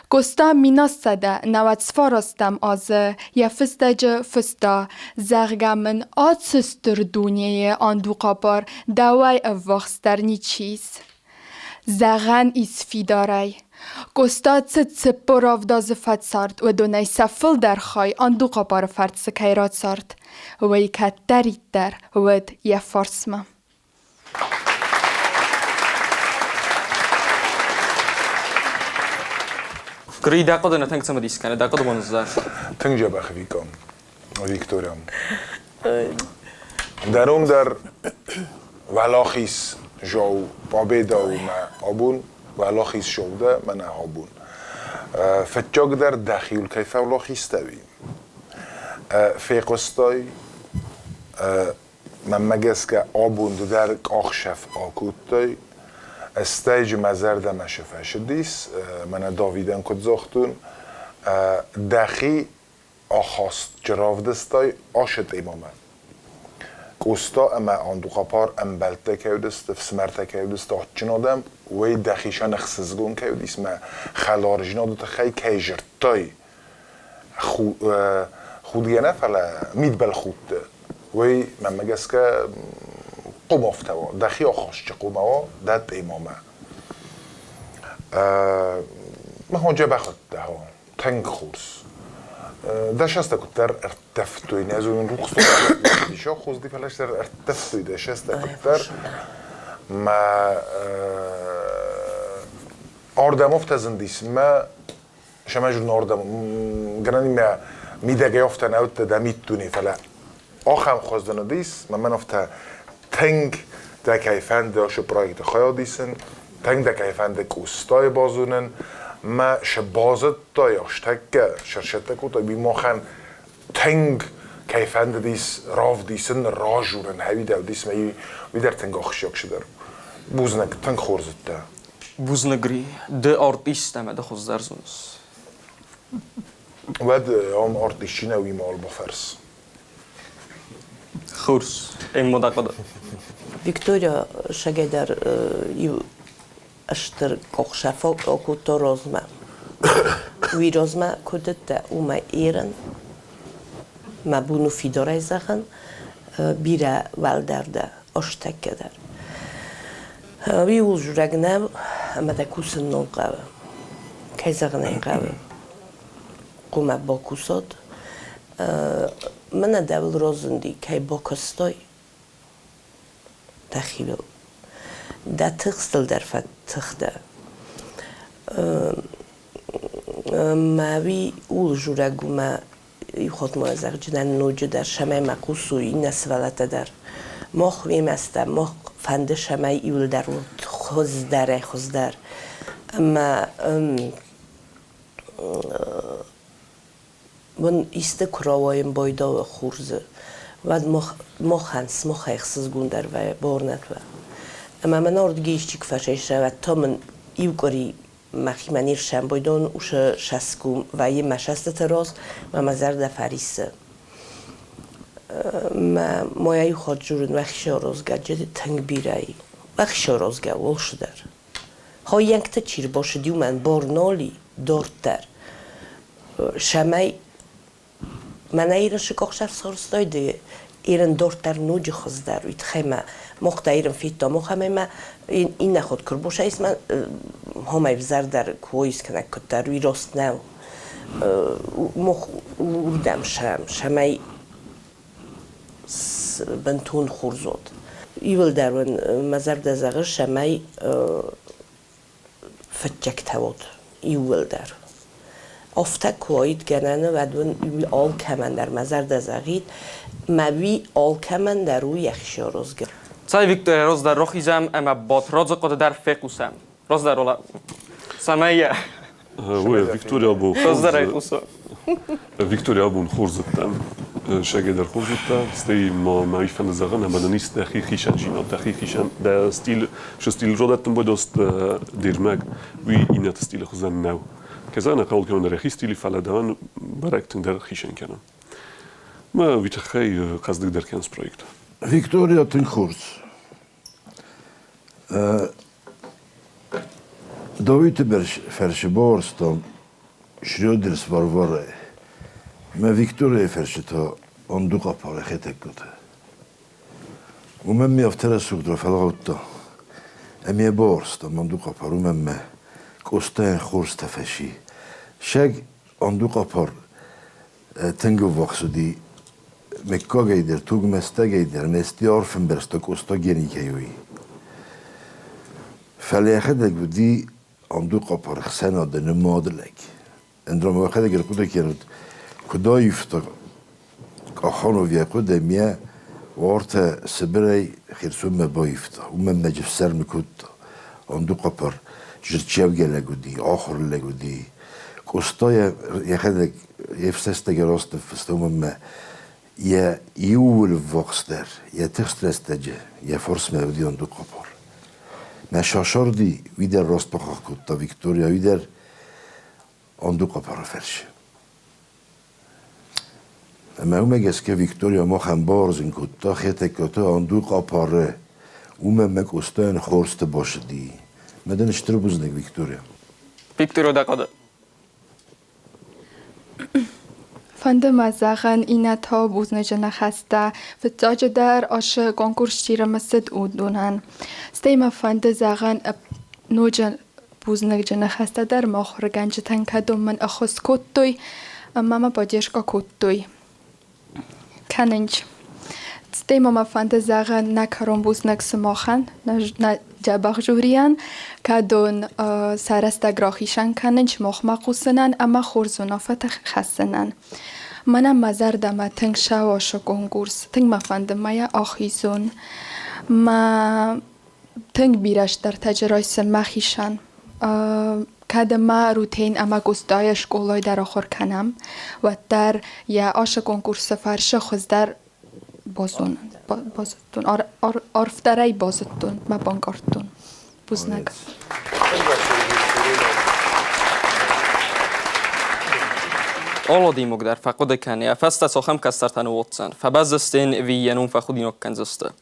Къоста 1199 азы йӕ фыстӕджы фыста, зӕгъгӕ мын ацы стыр дунейы Андухъапар дӕуӕй ӕввахсдӕр ничи ис. Зӕгъӕн ис фидарӕй, Къоста цы 47 азы фӕцард, уыдонӕй сӕ фылдӕр хай Андухъапары фӕрцы кӕй рацард, уый кӕддӕриддӕр уыд йӕ фарсмӕ. Гри, дӕ хъуыды нӕ тынг цымыдис кӕны, дӕ хъуыды мын зӕгъ. Тынг дзӕбӕх Вика, Виктория. Дӕ дӕр уӕлахиз жау победа у мӕ абон, уӕлахиз жау дӕ мӕнӕ абон. Фыццагдӕр дӕхиуыл кӕй фӕуӕлахизтӕуи. Фехъуыстай, мӕнмӕ гӕсгӕ абон ды дӕр къахсӕф акодтай. Стӕй мӕ зӕрдӕмӕ шы фӕсыдис, мӕнӕ Давидӕн куыд загътон, дӕхи ахаст равдыстай ашы темӕмӕ. Къоста ӕмӕ Андухъапар ӕмбӕлттӕ кӕй уыдысты, ӕфсымӕртӕ кӕй уыдысты, адджын адӕм, уый дӕхицӕн ӕхсызгон кӕй уыдис мӕ хӕларзинады тыххӕй кӕй зыдтай. Худгӕ нӕ, фӕлӕ мидбылхудты. Уый, мӕнмӕ гӕсгӕ, хъуымафтӕ уа, дӕхи ахастджы хъуымӕ уа дӕ темӕмӕ. Мах дзӕбӕх уыдтӕ, тынг хорз. Дӕс азтӕ куыддӕр ӕрттӕфтой, нӕ зонын рухс хозди, фӕлӕ ӕрттӕфтой 10 азтӕ куыддӕр. Мӕ ардӕм афтӕ зындис, мӕ сӕмӕ зон ардӕм гӕнӕн мӕ мидӕгӕй афтӕ нӕ уыдтӕ дӕ миддуне, фӕлӕ ахӕм хуыздӕн уыдис, мӕ мӕн афтӕ тынг дӕ кӕй фӕнды ашы проекты хайад исын, тынг дӕ кӕй фӕнды Къостайы базонын, мӕ шы базыдтай астӕккӕ, сӕрсӕттӕ кодтай, уый махӕн тынг кӕй фӕндыдис равдисын, ражурын, хӕуидӕ уыдис мӕ уый дӕр тынг ахсджиаг цыдӕр. Бузныг, тынг хорз уыдтӕ. Бузныг, Гри, ды артист ӕмӕ ды хуыздӕр зоныс. Уӕд ам артист чи нӕ, уый ма бафӕрс. Хорз, ӕмӕ дӕ хъуыды. Виктория сагӕй дӕр иу стыр къухсӕф акодта размӕ. Уый размӕ куыд уыдтӕ, уымӕ ерын, мӕ бон у фидарӕй зӕгъын, бирӕ уӕлдӕр дӕ азтӕккӕ дӕр. Уый ууыл дзурӕг нӕу, ӕмӕ дӕ кусын нал хъӕуы. Кӕй зӕгъын ӕй хъӕуы, хъуамӕ бакусат. Мӕнӕ дӕуыл разынди, кӕй бакуыстай дӕхиуыл. Дӕ тыхстыл дӕр фӕтых дӕ. Мӕ уый ууыл дзурӕг у, мӕ иухатт ма зӕгъджынӕн ноджыдӕр, цӕмӕй мӕ хъусой иннӕ сывӕллӕттӕ дӕр. Мах уемӕ стӕм, мах фӕнды, цӕмӕй иуылдӕр уӕд хуыздӕрӕй-хуыздӕр. Ӕмӕ мын исты куы рауайын байдауы хорзы, уӕд махӕн сымахӕй ӕхсызгондӕр вӕййы, бауырнӕд уӕ. Ӕмӕ мӕн ардыгӕй исчи куы фӕсайса, уӕд та мын иу къуыри мӕхимӕ не рсӕмбойдон усы сӕсгом вӕййы мӕ сӕстыты раз, мӕ мӕ зӕрдӕ фӕриссы. Мӕ мойӕ иу хатт дзурын, уӕхи аразгӕ тынг бирӕ и. Уӕхи аразгӕ у алцыдӕр. Хойӕнгты чи рбацыд, уымӕн бар нал и дарддӕр. Цӕмӕй мӕнӕ ирын сыкъахсӕв сарӕзтай ды, ирын дарддӕр ноджы хуыздӕр, уый тыххӕй мӕ мах та ирын федтам, ахӕмӕй мӕ иннӕ хатт куы рбосайс мӕ хомӕй взӕрдӕр куы уаис кӕнӕ куыддӕр, уый раст нӕу. Мах уырдӕм сӕм, цӕмӕй бынтон хорз уод. Иуылдӕр уын мӕ зӕрдӕ зӕгъы, цӕмӕй фыццӕгтӕ уод иууылдӕр. Афтӕ куы уаид гӕнӕны, уӕд уын алкӕмӕн дӕр мӕ зӕрдӕ зӕгъид, мӕ уый алкӕмӕн дӕр у йӕхи аразгӕ. Цӕй, Виктория, раздӕр рахизӕм ӕмӕ Батрадзы хъуыды дӕр фехъусӕм. Раздӕр уал, цӕмӕй йӕ Ой, Виктория абон раздӕр айхъуса. Виктория абон хорз уыдтӕн. Сӕгӕй дӕр хорз уыдтӕ. Стӕй ма мӕ уый фӕнды зӕгъын, ӕмӕ дын ис дӕхи хицӕндзинад, дӕхи хицӕн дӕ стиль, шы стиль родӕттын байдост де рмӕг, уый иннӕты стилы хуызӕн нӕу. Кӕй зӕгъын ӕй хъӕуы, кӕмӕн дӕр йӕхи стиль, фӕлӕ дӕуӕн бӕрӕг тынгдӕр хицӕн кӕны. Мӕ уый тыххӕй хъӕздыгдӕр кӕнынц проект. Виктория тынг хорз. Давиты фӕрсы бауарзтам Шрёдерс Варварӕ мӕ Викторияйы фӕрсы та Андухъапары Хетӕгкаты. Уымӕн ме афтӕ рӕсугъд рафӕлгъаудта, ӕмӕ йӕ бауарзтам Андухъапар, уымӕн мӕ Къостайӕн хорз тӕфӕси. Сӕг Андухъапар тынг ӕввахс уыди мыггагӕй дӕр, тугмӕстӕгӕй дӕр, мӕсти арф ӕмбӕрста Къоста гени кӕй уый. Фӕлӕ йӕхӕдӕг уыди Андухъапар ӕхсӕнады нымад лӕг. Ӕндӕр ма йӕхӕдӕг ӕрхъуыды кӕнут, куыд аивта Къаханов йӕ хъуыды ӕмӕ уартӕ Сыбырӕй Херсонмӕ баивта. Уымӕн мӕ ӕфсӕрмы кодта. Андухъапар зырчӕвгӕ лӕг уыди, ахуыр лӕг уыди. Къоста йӕхӕдӕг йе фсӕстӕгӕ раст ныффыста, уымӕн ӕмӕ йӕ иууыл ввахсдӕр, йӕ тыхст рӕстӕджы йӕ фарсмӕ уыди Андухъапар. Мӕ сасарди, уый дӕр раст бахахх кодта Виктория, уый дӕр Андухъапары фӕрсы. Ӕмӕ уымӕ гӕсгӕ Виктория махӕн бауарзын кодта Хетӕгкаты Андухъапары. Уымӕ мӕ Къостайӕн хорзты басыди. Мӕ дын стыр бузныг, Виктория. Виктория, дӕ хъуыды. Фӕнды мӕ зӕгъын, иннӕтӕ бузныджы ныхӕстӕ. Фыццаджыдӕр ацы конкурс чи рымысыд, уыдонӕн. Стӕй мӕ фӕнды зӕгъын ноджы бузныджы ныхӕстӕ дӕр мӕ ахуыргӕнджытӕн, кӕдон мын ӕххуыс кодтой ӕмӕ мӕ поддержка кодтой. Кӕнынч. Стӕй ма мӕ фӕнды зӕгъын нӕ кӕрон бузныг сымахӕн, нӕ дзӕбӕх жюрийӕн, кӕдон сӕ рӕстӕг рахицӕн кӕнынч махмӕ хъусынӕн ӕмӕ хорз уынаффӕтӕ хӕссынӕн. Мӕнӕн мӕ зӕрдӕмӕ тынг сауасы конкурс, тынг мӕ фӕнды мӕ йӕ ахизон. Мӕ тынг бирӕ стӕртӕджы райсын мӕхицӕн. Кӕд ӕмӕ Рутен ӕмӕ Къостайы скъолайы дӕр ахуыр кӕнӕм, уӕддӕр йӕ ацы конкурсы фӕрцы хуыздӕр базонын, базыдтон, арфдӕрӕй базыдтон, мӕ банкъардтон. Бузныг. Олодимог дӕр фӕхъуыды кӕны, йӕ фӕстӕ цахӕм кӕстӕртӕ ныууадздзӕн, фӕбӕздзысты йын ӕви йӕ ном фӕхудинаг кӕндзысты.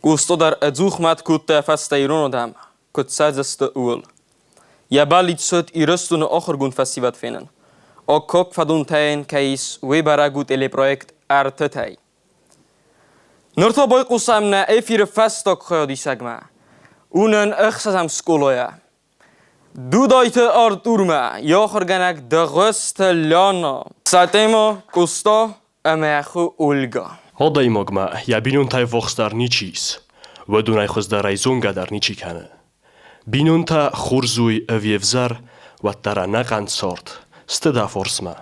Къусто дӕр ӕдзух мӕт кодта фӕстӕ ирон адӕм, куыд цӕрдзысты, ууыл. Йӕ бӕллиц цыд Ирыстоны ахуыргонд фӕсивӕд фенын. Аккаг фӕдонтӕ йын кӕй ис, уый бӕрӕг у телепроект «Ӕртытӕй». Ныр та байхъусӕм нӕ эфиры фӕстаг хайадисӕгмӕ. У нын ӕхсӕзӕм скъолайӕ. Дудайты Артурмӕ йӕ ахуыргӕнӕг Дӕгъуызты Лянӕ. Сӕ темӕ Къоста ӕмӕ хо Ольга. Адӕймагмӕ йӕ бинонтӕй ввахсдӕр ничи ис, уыдонӕй хуыздӕрӕй зонгӕ дӕр ничи кӕны. Бинонтӕ хорз уой ӕви ӕвзӕр, уӕддӕр ӕнӕхъӕн цард. Сты дӕ форсмӕ.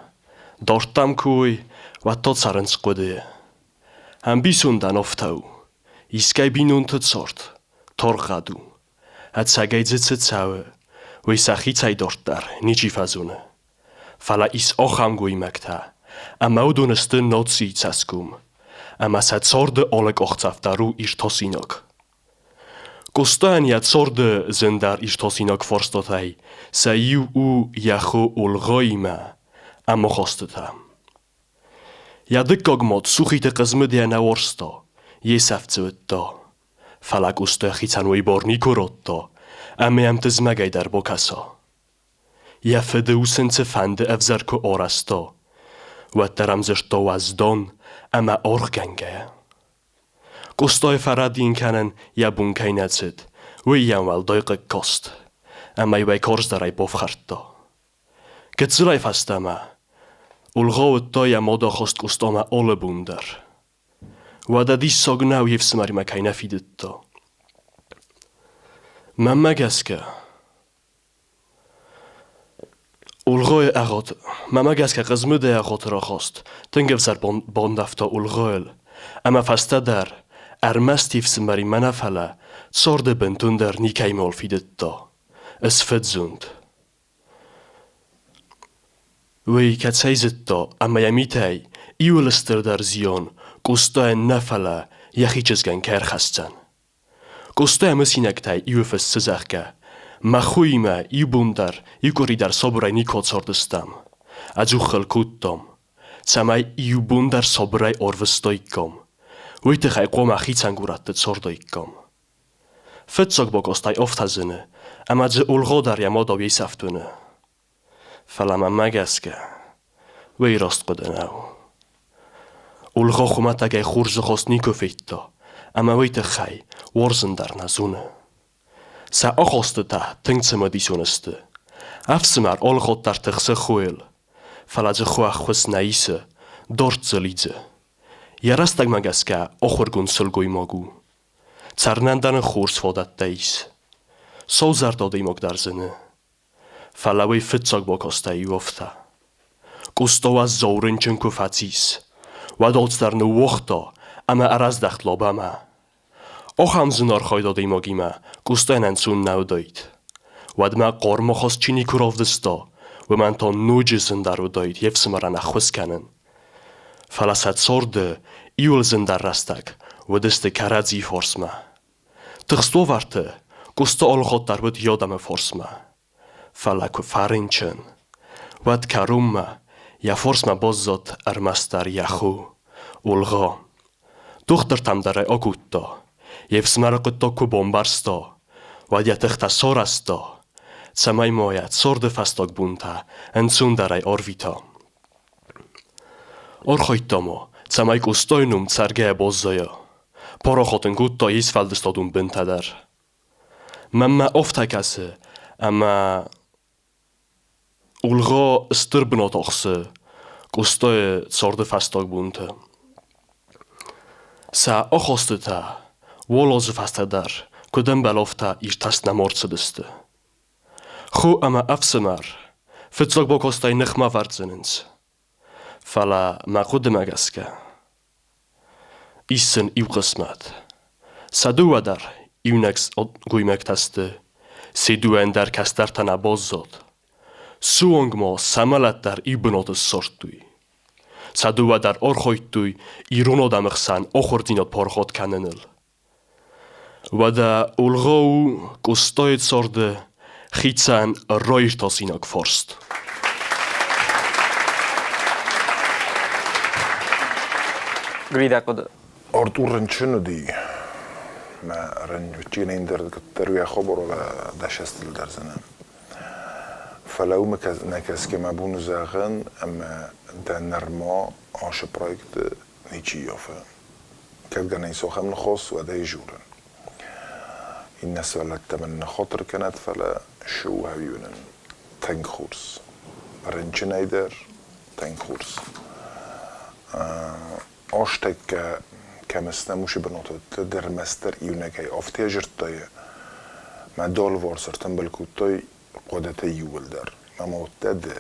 Дордтам куы уой, уӕд то цӕрынц хъуыдыйы. Ӕмбисондӕн офтӕ у. Искӕй бинонты цорд, торгъӕд у. Ӕцӕгӕй дзы цы цӕуы, уый сӕхицӕй дорддӕр ничи фӕзоны. Фӕлӕ ис ахӕм гоймӕгтӕ, ӕмӕ уыдон сты нацийы цӕсгом, ӕмӕ сӕ царды алы къахдзӕф дӕр у иртасинаг. Къостайӕн йӕ царды зындӕр иртасинаг фарстатӕй сӕ иу у йӕ хо Олгъаимӕ ӕмахастытӕ. Йӕ дыккаг мад Сухиты Хъызмыдӕ нӕ уарзта, йе сӕфт дзы уыдта. Фӕлӕ Къоста йӕхицӕн уый бар никуы радта, ӕмӕ йӕм тызмӕгӕй дӕр бакӕса. Йӕ фыды ус ын цыфӕнды ӕвзӕр куы арӕзта, уӕддӕр ӕм дзырдта уӕздан ӕмӕ аргъгӕнгӕйӕ. Къостайы фӕрӕдийын кӕнын йӕ бон кӕй нӕ цыд, уый йӕм уӕлдай хъыг каст, ӕмӕ-иу ӕй карздӕрӕй бафхӕрдта. Гыццылӕй фӕстӕмӕ Олгъа уыдта йӕ мадахаст Къостамӕ алы бон дӕр. Уӕдӕ диссаг нӕу йе фсымӕримӕ кӕй нӕ фидыдта. Мӕнмӕ гӕсгӕ, Олгъайы ӕгъат, мӕнмӕ гӕсгӕ Хъызмыдӕ ӕгъатыр рахаст, тынг ӕвзӕр бандӕвта Олгъайыл, ӕмӕ фӕстӕдӕр, ӕрмӕст йе фсымӕримӕ нӕ фӕлӕ, царды бынтондӕр никӕимӕуал фидыдта. Ысфыдзунд. Уый кӕцӕй зыдта ӕмӕ йӕ митӕй иуыл стырдӕр зиан Къостайӕн нӕ фӕлӕ йӕхи чызгӕн кӕй ӕрхӕсдзӕн. Къоста мысинӕгтӕй иуы фыссы, зӕгъгӕ, мӕ хоимӕ иу бон дӕр, иу къуыри дӕр сабырӕй никуы цардыстӕм. Ӕдзух хыл кодтам, цӕмӕй иу бон дӕр сабырӕй арвыстаиккам. Уый тыххӕй хъуамӕ хицӕн горӕтты цардаиккам. Фыццаг бакастӕй афтӕ зыны, ӕмӕ дзы Олгъа дӕр йӕ мадау йе сӕфт уыны. Фӕлӕ мӕнмӕ гӕсгӕ, уый раст хъуыды нӕу. Олгъа хуымӕтӕгӕй хорзы хос никуы федта, ӕмӕ уый тыххӕй уарзын дӕр нӕ зоны. Сӕ ахастытӕ тынг цымыдисон сты. Ӕфсымӕр алы хатт дӕр тыхсы хойыл, фӕлӕ дзы хо ӕххуыс нӕ исы, дард дзы лидзы. Йӕ рӕстӕгмӕ гӕсгӕ ахуыргонд сылгоймаг у. Цӕрынӕн дӕр ын хорз фадӕттӕ ис. Саузӕрдӕ адӕймаг дӕр зыны. Фӕлӕ уый фыццаг бакастӕй у афтӕ. Къоста уӕззау рынчын куы фӕцис, уӕд алцыдӕр ныууагъта ӕмӕ ӕрӕздӕхт Лабӕмӕ. Ахӕм зынархайд адӕймагимӕ Къостайӕн ӕнцон нӕ уыдаид. Уӕдмӕ хъармахаст чи никуы равдыста, уымӕн та ноджы зындӕр уыдаид йе фсымӕрӕн ӕххуыс кӕнын. Фӕлӕ сӕ царды иуыл зындӕр рӕстӕг уыдысты кӕрӕдзийы фарсмӕ. Тыхст уавӕрты Къоста алыхатт дӕр уыд йӕ адӕмы фарсмӕ. Фӕлӕ куы фӕрынчын, уӕд кӕронмӕ йӕ фарсмӕ баззад ӕрмӕстдӕр йӕ хо, Олгъа. Дохтыртӕм дӕр ӕй акодта. Йе фсымӕры хъуыддаг куы бамбӕрста, уӕд йӕ тыхтӕ сарӕзта, цӕмӕй ма йӕ царды фӕстаг бонтӕ ӕнцондӕрӕй арвита. Архайдта ма, цӕмӕй Къостайы ном цӕргӕйӕ баззайа. Парахат ын кодта йе сфӕлдыстадон бынтӕ дӕр. Мӕнмӕ афтӕ кӕсы, ӕмӕ Олгъа стыр бынат ахсы Къостайы царды фӕстаг бонты. Сӕ ахастытӕ уал азы фӕстӕ дӕр куыд ӕмбӕлы, афтӕ иртӕст нӕма ӕрцыдысты. Хо ӕмӕ ӕфсымӕр фыццаг бакастӕй ныхмӕвӕрд зынынц. Фӕлӕ мӕ хъуыдымӕ гӕсгӕ, ис сын иу хъысмӕт. Сӕ дыууӕ дӕр иунӕг гоймӕгтӕ сты, се дыууӕйӕн дӕр кӕстӕртӕ нӕ баззад. Суанг ма сӕ мӕлӕт дӕр иу бынаты ссардтой. Сӕ дыууӕ дӕр архайдтой ирон адӕмы хсӕн ахуырдзинад парахат кӕныныл. Уӕдӕ Олгъа у Къостайы царды хицӕн раиртасинаг фарст. Грида хъуыды. Артур рынчын уыди. Мӕ рынчынӕн дӕр куыддӕр уӕ хабар дӕсӕстыл дӕрдзынӕн. Фӕлӕ уымӕ нӕ кӕсгӕ мӕ бон у зӕгъын, ӕмӕ дӕ нырма ацы проекты ничи ййафы. Кӕд гӕнӕн ис ахӕм ныхас, уӕд ӕй журын. Иннӕ сывӕллӕттӕ мын ныххатыр кӕнӕд, фӕлӕ шы у ӕви уынын тынг хорз. Рынчынӕй дӕр тынг хорз. Азтӕккӕ кӕм стӕм, уыцы бынаты дӕр ӕрмӕстдӕр иунӕгӕй афтӕ зырдтай, мӕ дӕлварс ӕртымбыл кодтой хъуыдытӕ иууылдӕр. Мӕ мадтӕ ды.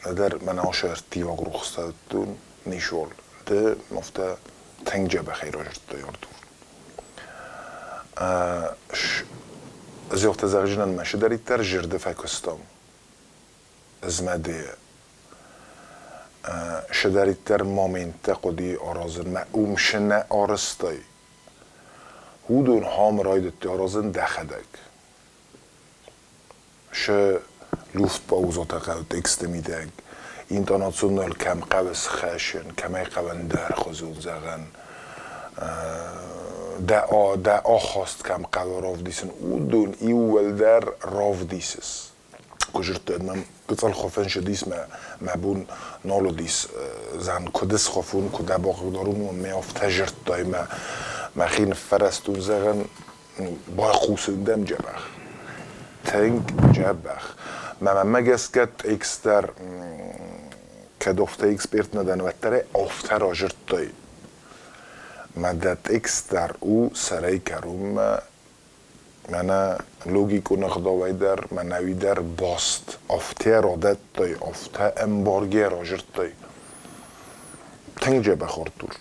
Нӕдӕр мӕнӕ асы ӕрттиваг рухстӕ уыдтон, ничиуал. Ды афтӕ тынг дзӕбӕхӕй разырдтай, Артур. Ӕз афтӕ зӕгъдзынӕн, мӕ цыдӕриддӕр зӕрдӕ фӕкуыстам, ӕз мӕ ды цыдӕриддӕр моменттӕ хъуыди аразын, мӕ уым цы нӕ арӕзтай, уыдон хам райдыдтой аразын дӕхӕдӕг. Шы Luftpauzotӕ хъӕуы тексты мидӕг, интонационал кӕм хъӕуы схӕссын, кӕмӕй хъӕуы ӕндӕрхуызон зӕгъӕн, дӕ, дӕ ахаст кӕм хъӕуы равдисын, уыдон иууылдӕр равдисыс. Куы зыдтон, мӕм гыццыл хуыфын сыдис, мӕ, мӕ бон нал уыдис зӕн куыд схуыфон, куыд ӕбахъыгдарон, уым мӕ афтӕ зырдтай, мӕ, мӕхи ныффӕрӕзтон зӕгъын, байхъусын дӕм дзӕбӕх. Тынг дзӕбӕх. Мӕнмӕ гӕсгӕ текст дӕр, кӕд афтӕ эксперт нӕ дӕн, уӕддӕр ӕй афтӕ разырдтай. Мӕ дӕ текст дӕр у сӕрӕй кӕронмӕ мӕнӕ логикон ӕгъдауӕй дӕр, мӕнӕуи дӕр баст. Афтӕ радӕттай, афтӕ ӕмбаргӕ разырдтай. Тынг дзӕбӕх, Артур.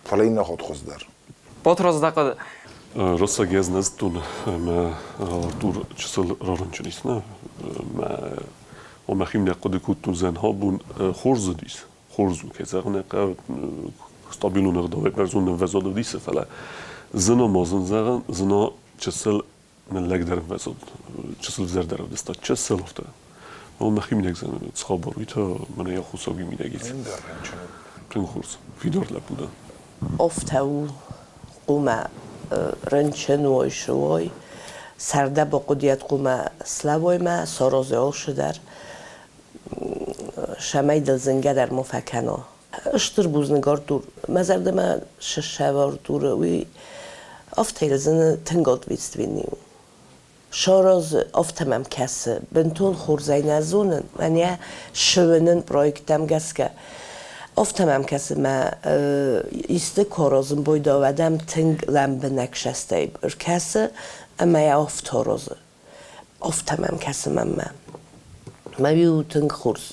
Фӕлӕ иннӕ хатт хуыздӕр. Батрадз дӕ хъуыды. Рӕстӕг ӕз нӕ зыдтон ӕмӕ Артур чысыл рарынчын ис, нӕ? Мӕ мӕхи нӕ хъуыды кодтон зӕнхабон хорз уыдис, хорз у, кӕй зӕгъын ӕй хъӕуы, стабилон ӕгъдауӕй бӕрзонд ӕмвӕзад уыдис, фӕлӕ зын ма зын зӕгъын, зына чысыл ныллӕгдӕр ӕмвӕзад, чысыл взӕрдӕр ӕвдыста, чысыл афтӕ. Ол мӕхи мидӕг цы хабар, уый та мӕнӕ йӕ хуыцауи мидӕг ис. Тынг хорз, фидар лӕппу дӕ. Афтӕ у, хъумӕ рынчын уой, шы уой, сӕрдӕ бахъуыдиат хъумӕ слӕууой мӕ саразой алшы дӕр, цӕмӕй дыл зынгӕ дӕр ма фӕкӕна. Стыр бузныг, Артур. Мӕ зӕрдӕмӕ сӕв Артуры, уый афтӕ зыны тынг ответственный у. Сараз афтӕ мӕм кӕсы, бынтон хорзӕй нӕ зонын, мӕнӕ сывынын проекттӕм гӕсгӕ. Афтӕ мӕм кӕсы, мӕ исты коразын бойдауӕдӕм тынг лӕмбынӕг сӕстӕй ӕркӕсы ӕмӕ йӕ афтӕ аразы. Афтӕ мӕм кӕсы мӕнмӕ. Мӕ иу тынг хорз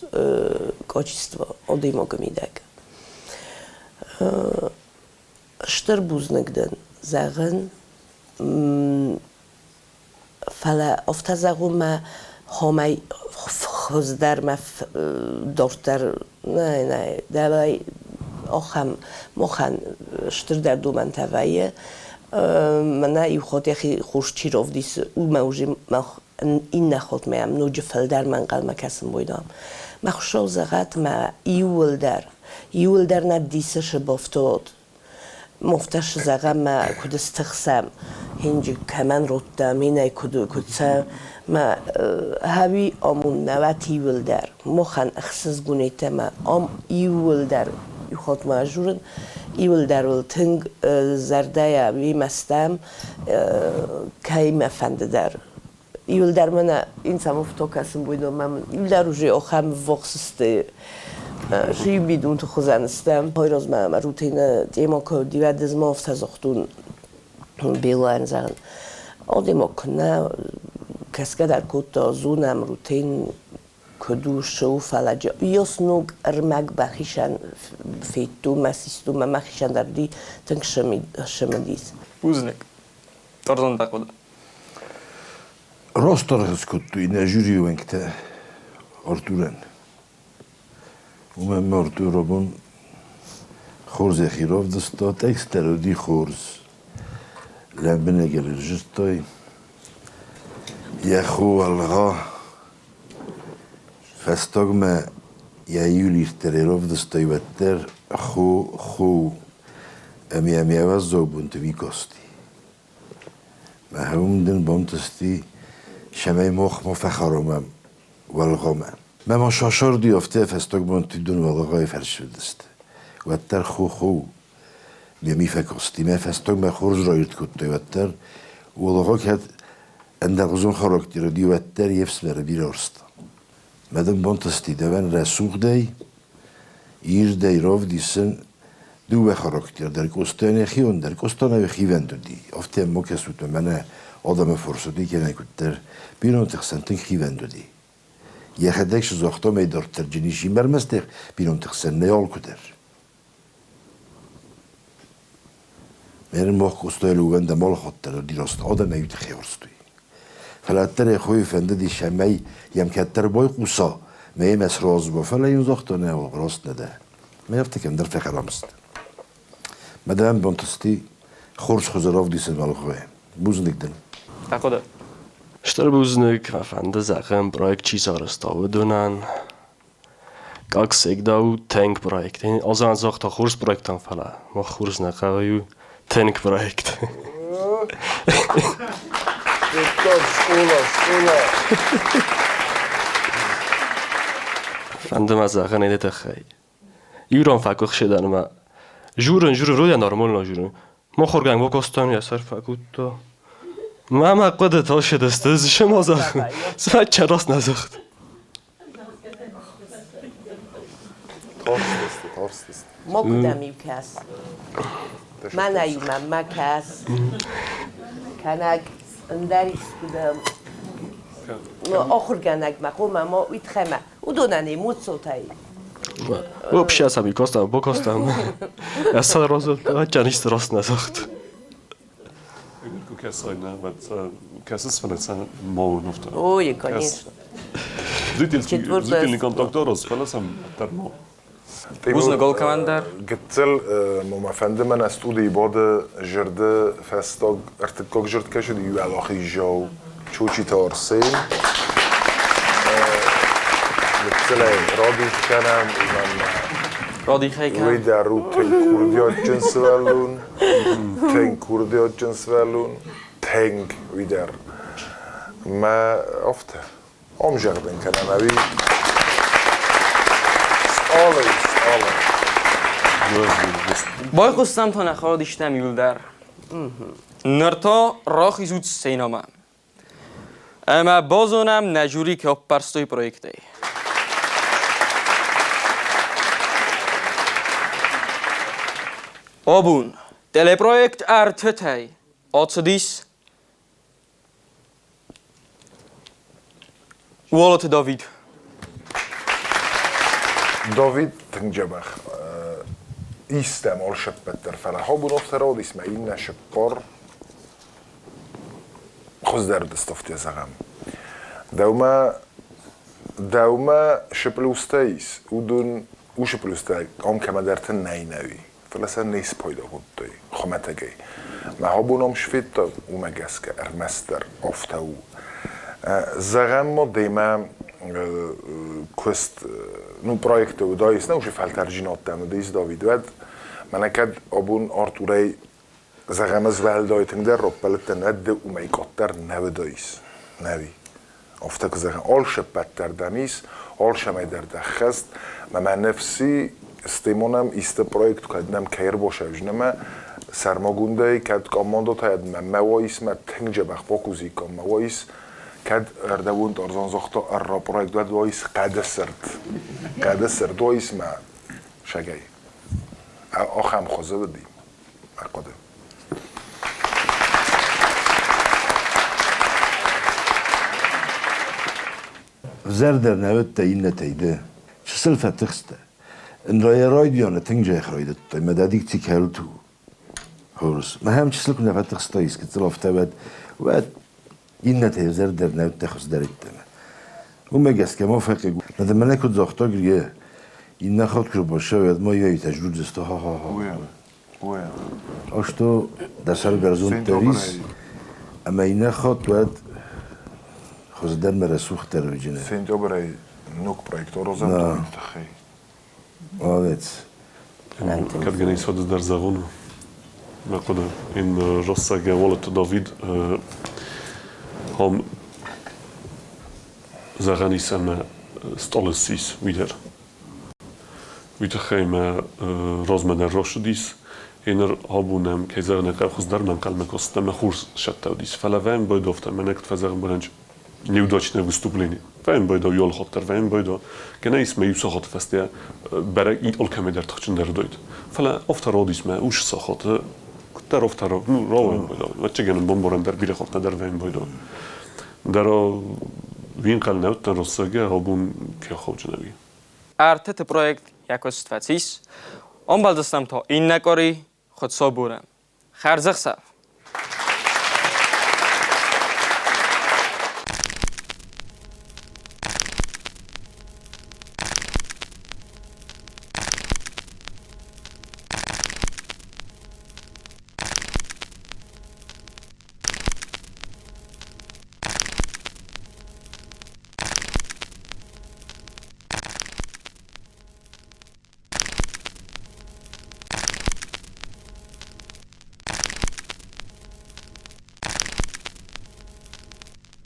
качество адӕймагы мидӕг. Стыр бузныг дын, зӕгъын, фӕлӕ афтӕ зӕгъон мӕ хомӕй хуыздӕр мӕ дарддӕр нӕй, нӕй, дӕлӕй ахӕм махӕн стырдӕр домӕнтӕ вӕййы. Мӕнӕ иу хатт йӕхи хорз чи равдисы, уымӕ уже мах иннӕ хатт мӕм ноджы фылдӕрмӕ ӕнхъӕлмӕ кӕсын байдам. Мӕ Хуыцау зӕгъӕд, мӕ иууылдӕр, иууылдӕр нӕ дисы сыбафтауӕд. Муфтӕ зӕгъӕм, мӕ куыд стыхсӕм, хинджи кӕмӕн радта, минӕй куыд куыд цӕ мӕ хӕуи амун нӕуӕт иууылдӕр. Махӕн ӕхсызгонетӕ мӕ ам иууылдӕр иу хатт ма журын, иууылдӕр уыл тынг зӕрдӕйӕ уимӕ стӕм, кӕй мӕ фӕнды дӕр. Иууылдӕр мӕнӕ инцамовто кӕсын буйдон мӕм иууылдӕр уже охӕм ввахс сты шиибидунты хуызӕн стӕм. Хойрозмӕ мӕ рутины темоко дивӕдызмов сӕзохтун Белуӕн зӕгъын. Одемок куыннӕ кӕсгӕ дӕр кодта зонӕм рутин куыд у, цы у, фӕлӕ ёс ног ӕрмӕг бахизӕн федтон, мӕ систон, мӕ мӕхицӕн дӕр уыди тынг цымыдис. Бузныг. Торзон дӕ хъуыды. Раст аргъ скодтой нӕ жюрийы уӕнгтӕ Артурӕн. Уымӕн ӕмӕ Артур абон хорз йӕхи равдыста, текст дӕр уыди хорз. Лӕмбынӕг ӕрзыдтай. Йӕ хо Алгъа фӕстагмӕ йӕ иу дӕр равдыстай, уӕддӕр хо хо ӕмӕ йӕм йӕ уӕззау бонты уый касти. Мӕ дын бантысти, цӕмӕй мах ма фӕхӕрамӕм уӕлгъомӕ. Мӕ ма сасарди афтӕ фӕстаг бонты дын уӕлгъайы фӕрсыдысты. Уӕддӕр хо-хо ме ми фӕкасти, мӕ фӕстагмӕ хорз раирд кодтой, уӕддӕр уӕлгъа кӕд ӕндӕргъуызон характер уыди, уӕддӕр йе фсымӕры бирӕ уарзта. Мӕ дын бантысти дӕуӕн рӕсугъдӕй, ирдӕй равдисын дыууӕ характер дӕр Къостайӕн йӕхион дӕр. Къоста нӕ хивӕнд уыди. Афтӕ ма кӕсут, мӕнӕ адӕмы фарс уыди, кӕнӕ куыддӕр бинонты хсӕн тынг хивӕнд уыди. Йӕхӕдӕг сызохта мӕй дарддӕр джинисимӕ ӕрмӕст бинонты хсӕн нӕ алкуыдӕр. Мерин мох Къостайы лугӕндӕ малхаттӕн уыди раст адӕмӕй уый тыххӕй уарзтой. Фӕлӕ ӕддӕр йӕ хойы фӕндыди, цӕмӕй йӕм кӕддӕр байхъуса, мӕ йемӕ сразы уа, фӕлӕ йын загъта, нӕ, раст нӕ дӕ. Мӕ афтӕ кӕмдӕр фӕхӕрам сты. Мӕ дӕм бантысти хорз хуызы равдисын Малхойы. Бузныг дын. Тӕхуды. Стыр бузныг, мӕ фӕнды зӕгъын, проект чи сарӕзта, уыдонӕн. Как всегда у тэнк проект. Азан загъта хорз проектӕн, фӕлӕ мах хорз нӕ хъӕуы у тэнк проект. Школа, школа. Фӕнды мӕ зӕгъын эти тыххӕй. Иуран фӕкъуыхсы дӕн ӕмӕ журын, журын, вроде нормально журын. Мохоргӕн бакастан, йӕ сӕр фӕкодта. Мӕ мӕ хъуыды тасыдысты, зыма зӕгъын. Цымӕ раст нӕ загъта. Тарстысты, тарстысты. Макуыдӕм-иу кӕс. Мӕнӕ-иу мӕм ма кӕс. Кӕнӕ ӕндӕр искуыдӕм. Ахуыргӕнӕгмӕ, хъуамӕ ма уый тыххӕй мӕ уыдонӕн эмоциотӕй. Вообще сами костам, бокостам. Я сразу тянись раз назад. Кӕсыс, фӕлӕ сӕ ма уын Ой, конечно. Зрительный контакт араз, фӕлӕ сӕм дӕр ма. Бузныг алкӕмӕн дӕр. Гыццыл ма фӕнды мӕнӕ студийы бады зӕрды фӕстаг ӕртыккаг зӕрд кӕсыд уӕлахиззау Чучиты Арсен. Гыццылӕй радих кӕнӕм, уымӕн Радих ӕй кӕнӕм. Уый дӕр у тынг курдиатджын сывӕллон, тынг курдиатджын сывӕллон, тынг уый дӕр. Мӕ афтӕ, ам зӕгъдын кӕнӕм ӕви стъалы, стъалы. Байхъуыстам та нӕ халадистӕм иуылдӕр. Ныр та рахизут сценӕмӕ. Ӕмӕ базонӕм, нӕ жюри кӕй аппӕрстой проектӕй. Абон телепроект ӕртытӕй ацыдис Уалыты Давид. Давид тынг дзӕбӕх истӕм алшеппӕт дӕр, фӕлӕ абон афтӕ рауадис мӕ иннӕ сыппар хуыздӕр дыстӕфтӕ зӕгъӕм. Дӕумӕ дӕумӕ шы плюстӕ ис, уыдон уыцы плюстӕ ам кӕмӕдӕрты нӕй нӕуи, фӕлӕ сӕ не спайда кодтой хуымӕтӕгӕй. Мӕ абон ам сфедта, уымӕ гӕсгӕ ӕрмӕстдӕр афтӕ у. Зӕгъӕм ма демӕ куыст, ну, проекты уыдаис, нӕ уыцы фӕлтӕрджинадтӕм уыдис Давид, уӕд мӕнӕ кӕд абон Артурӕй зӕгъӕм, ӕз уӕлдай тынгдӕр раппӕлыдтӕн, уӕд ды уымӕй къаддӕр нӕ уыдаис, нӕуи. Афтӕ куы зӕгъӕм, алшеппӕт дӕр дӕм ис, алшӕмӕй дӕр дӕ ххӕст, мӕ мӕ ныфси стемонӕм исты проект кӕд нӕм кӕй ӕрбасӕвзынӕмӕ, сӕрмагондӕй кӕд командотӕ мӕ мӕ уаис, мӕ тынг дзӕбӕх бакусиккам, мӕ уаис, кӕд ӕрдӕбон Тарзан загъта ӕрра проект, уӕд уаис хъӕды сырд. Хъӕды сырд уаис мӕ сагӕй. Ахӕм хуызы уыди мӕ хъуыды. Ӕвзӕрдӕр нӕ уыдтӕ иннӕтӕй ды. Чысыл фӕтыхстӕ. Ӕндӕр райдианы тынг зӕхх райдыдтай, мӕ дадигци кӕлт у. Хорз. Мӕхӕм чысыл куы нӕ фӕтыхстаис, гыццыл афтӕ уӕд, уӕд иннӕтӕй ӕвзӕрдӕр нӕ уыдтӕ хуыздӕр йеддӕмӕ. Уымӕ гӕсгӕ ма фӕхъыг. Нӕ мӕнӕ куыд загъта Григе, иннӕ хатт куы рбассӕуӕд, ма йӕ тӕжрудзысты, ха-ха-ха. А что дӕ сӕр бӕрзонддӕр ис, ӕмӕ иннӕ хатт уӕд хуыздӕр мӕ рӕсугъддӕр уыджынӕ. Сентябрӕй ног проект аразӕм тыххӕй. Молодец. Кӕд гӕнӕн ис дӕр зӕгъун, мӕ хъуыды. Ин Россагӕ Уалыты Давид ам зӕгъӕн ис ӕмӕ стъалы ссис уый дӕр. Уый тыххӕй мӕ размӕ дӕр рацыдис. Еныр абон ӕм, кӕй зӕгъын ӕй хъӕуы, хуыздӕр мӕ ӕнхъӕлмӕ кастӕн ӕмӕ хорз сӕттӕ уыдис. Фӕлӕ вӕм байдавта, мӕнӕ куыд фӕзӕгъын бынӕн неудачное выступление. Вӕм байдав иу алхатт дӕр, вӕм байдав. Кӕнӕ ис мӕ иу сахаты фӕстӕ бӕрӕг алкӕмӕй дӕр тыхджындӕр уыдаид. Фӕлӕ афтӕ радис мӕ ус сахаты, куыддӕр афтӕ ну, рауӕм байдав. Ӕвӕццӕгӕн бамбарӕн дӕр бирӕ хатт нӕ дӕр вӕм байдав. Дӕр Уый ӕнхъӕл нӕ уыдтӕн, рӕстӕгӕй абон кӕй ахаудзӕн ӕви. Ӕртыты проект йӕ куыст фӕцис. Ӕмбӕлдзыстӕм та иннӕ къуыри Хуыцаубонӕн. Хӕрзӕхсӕв!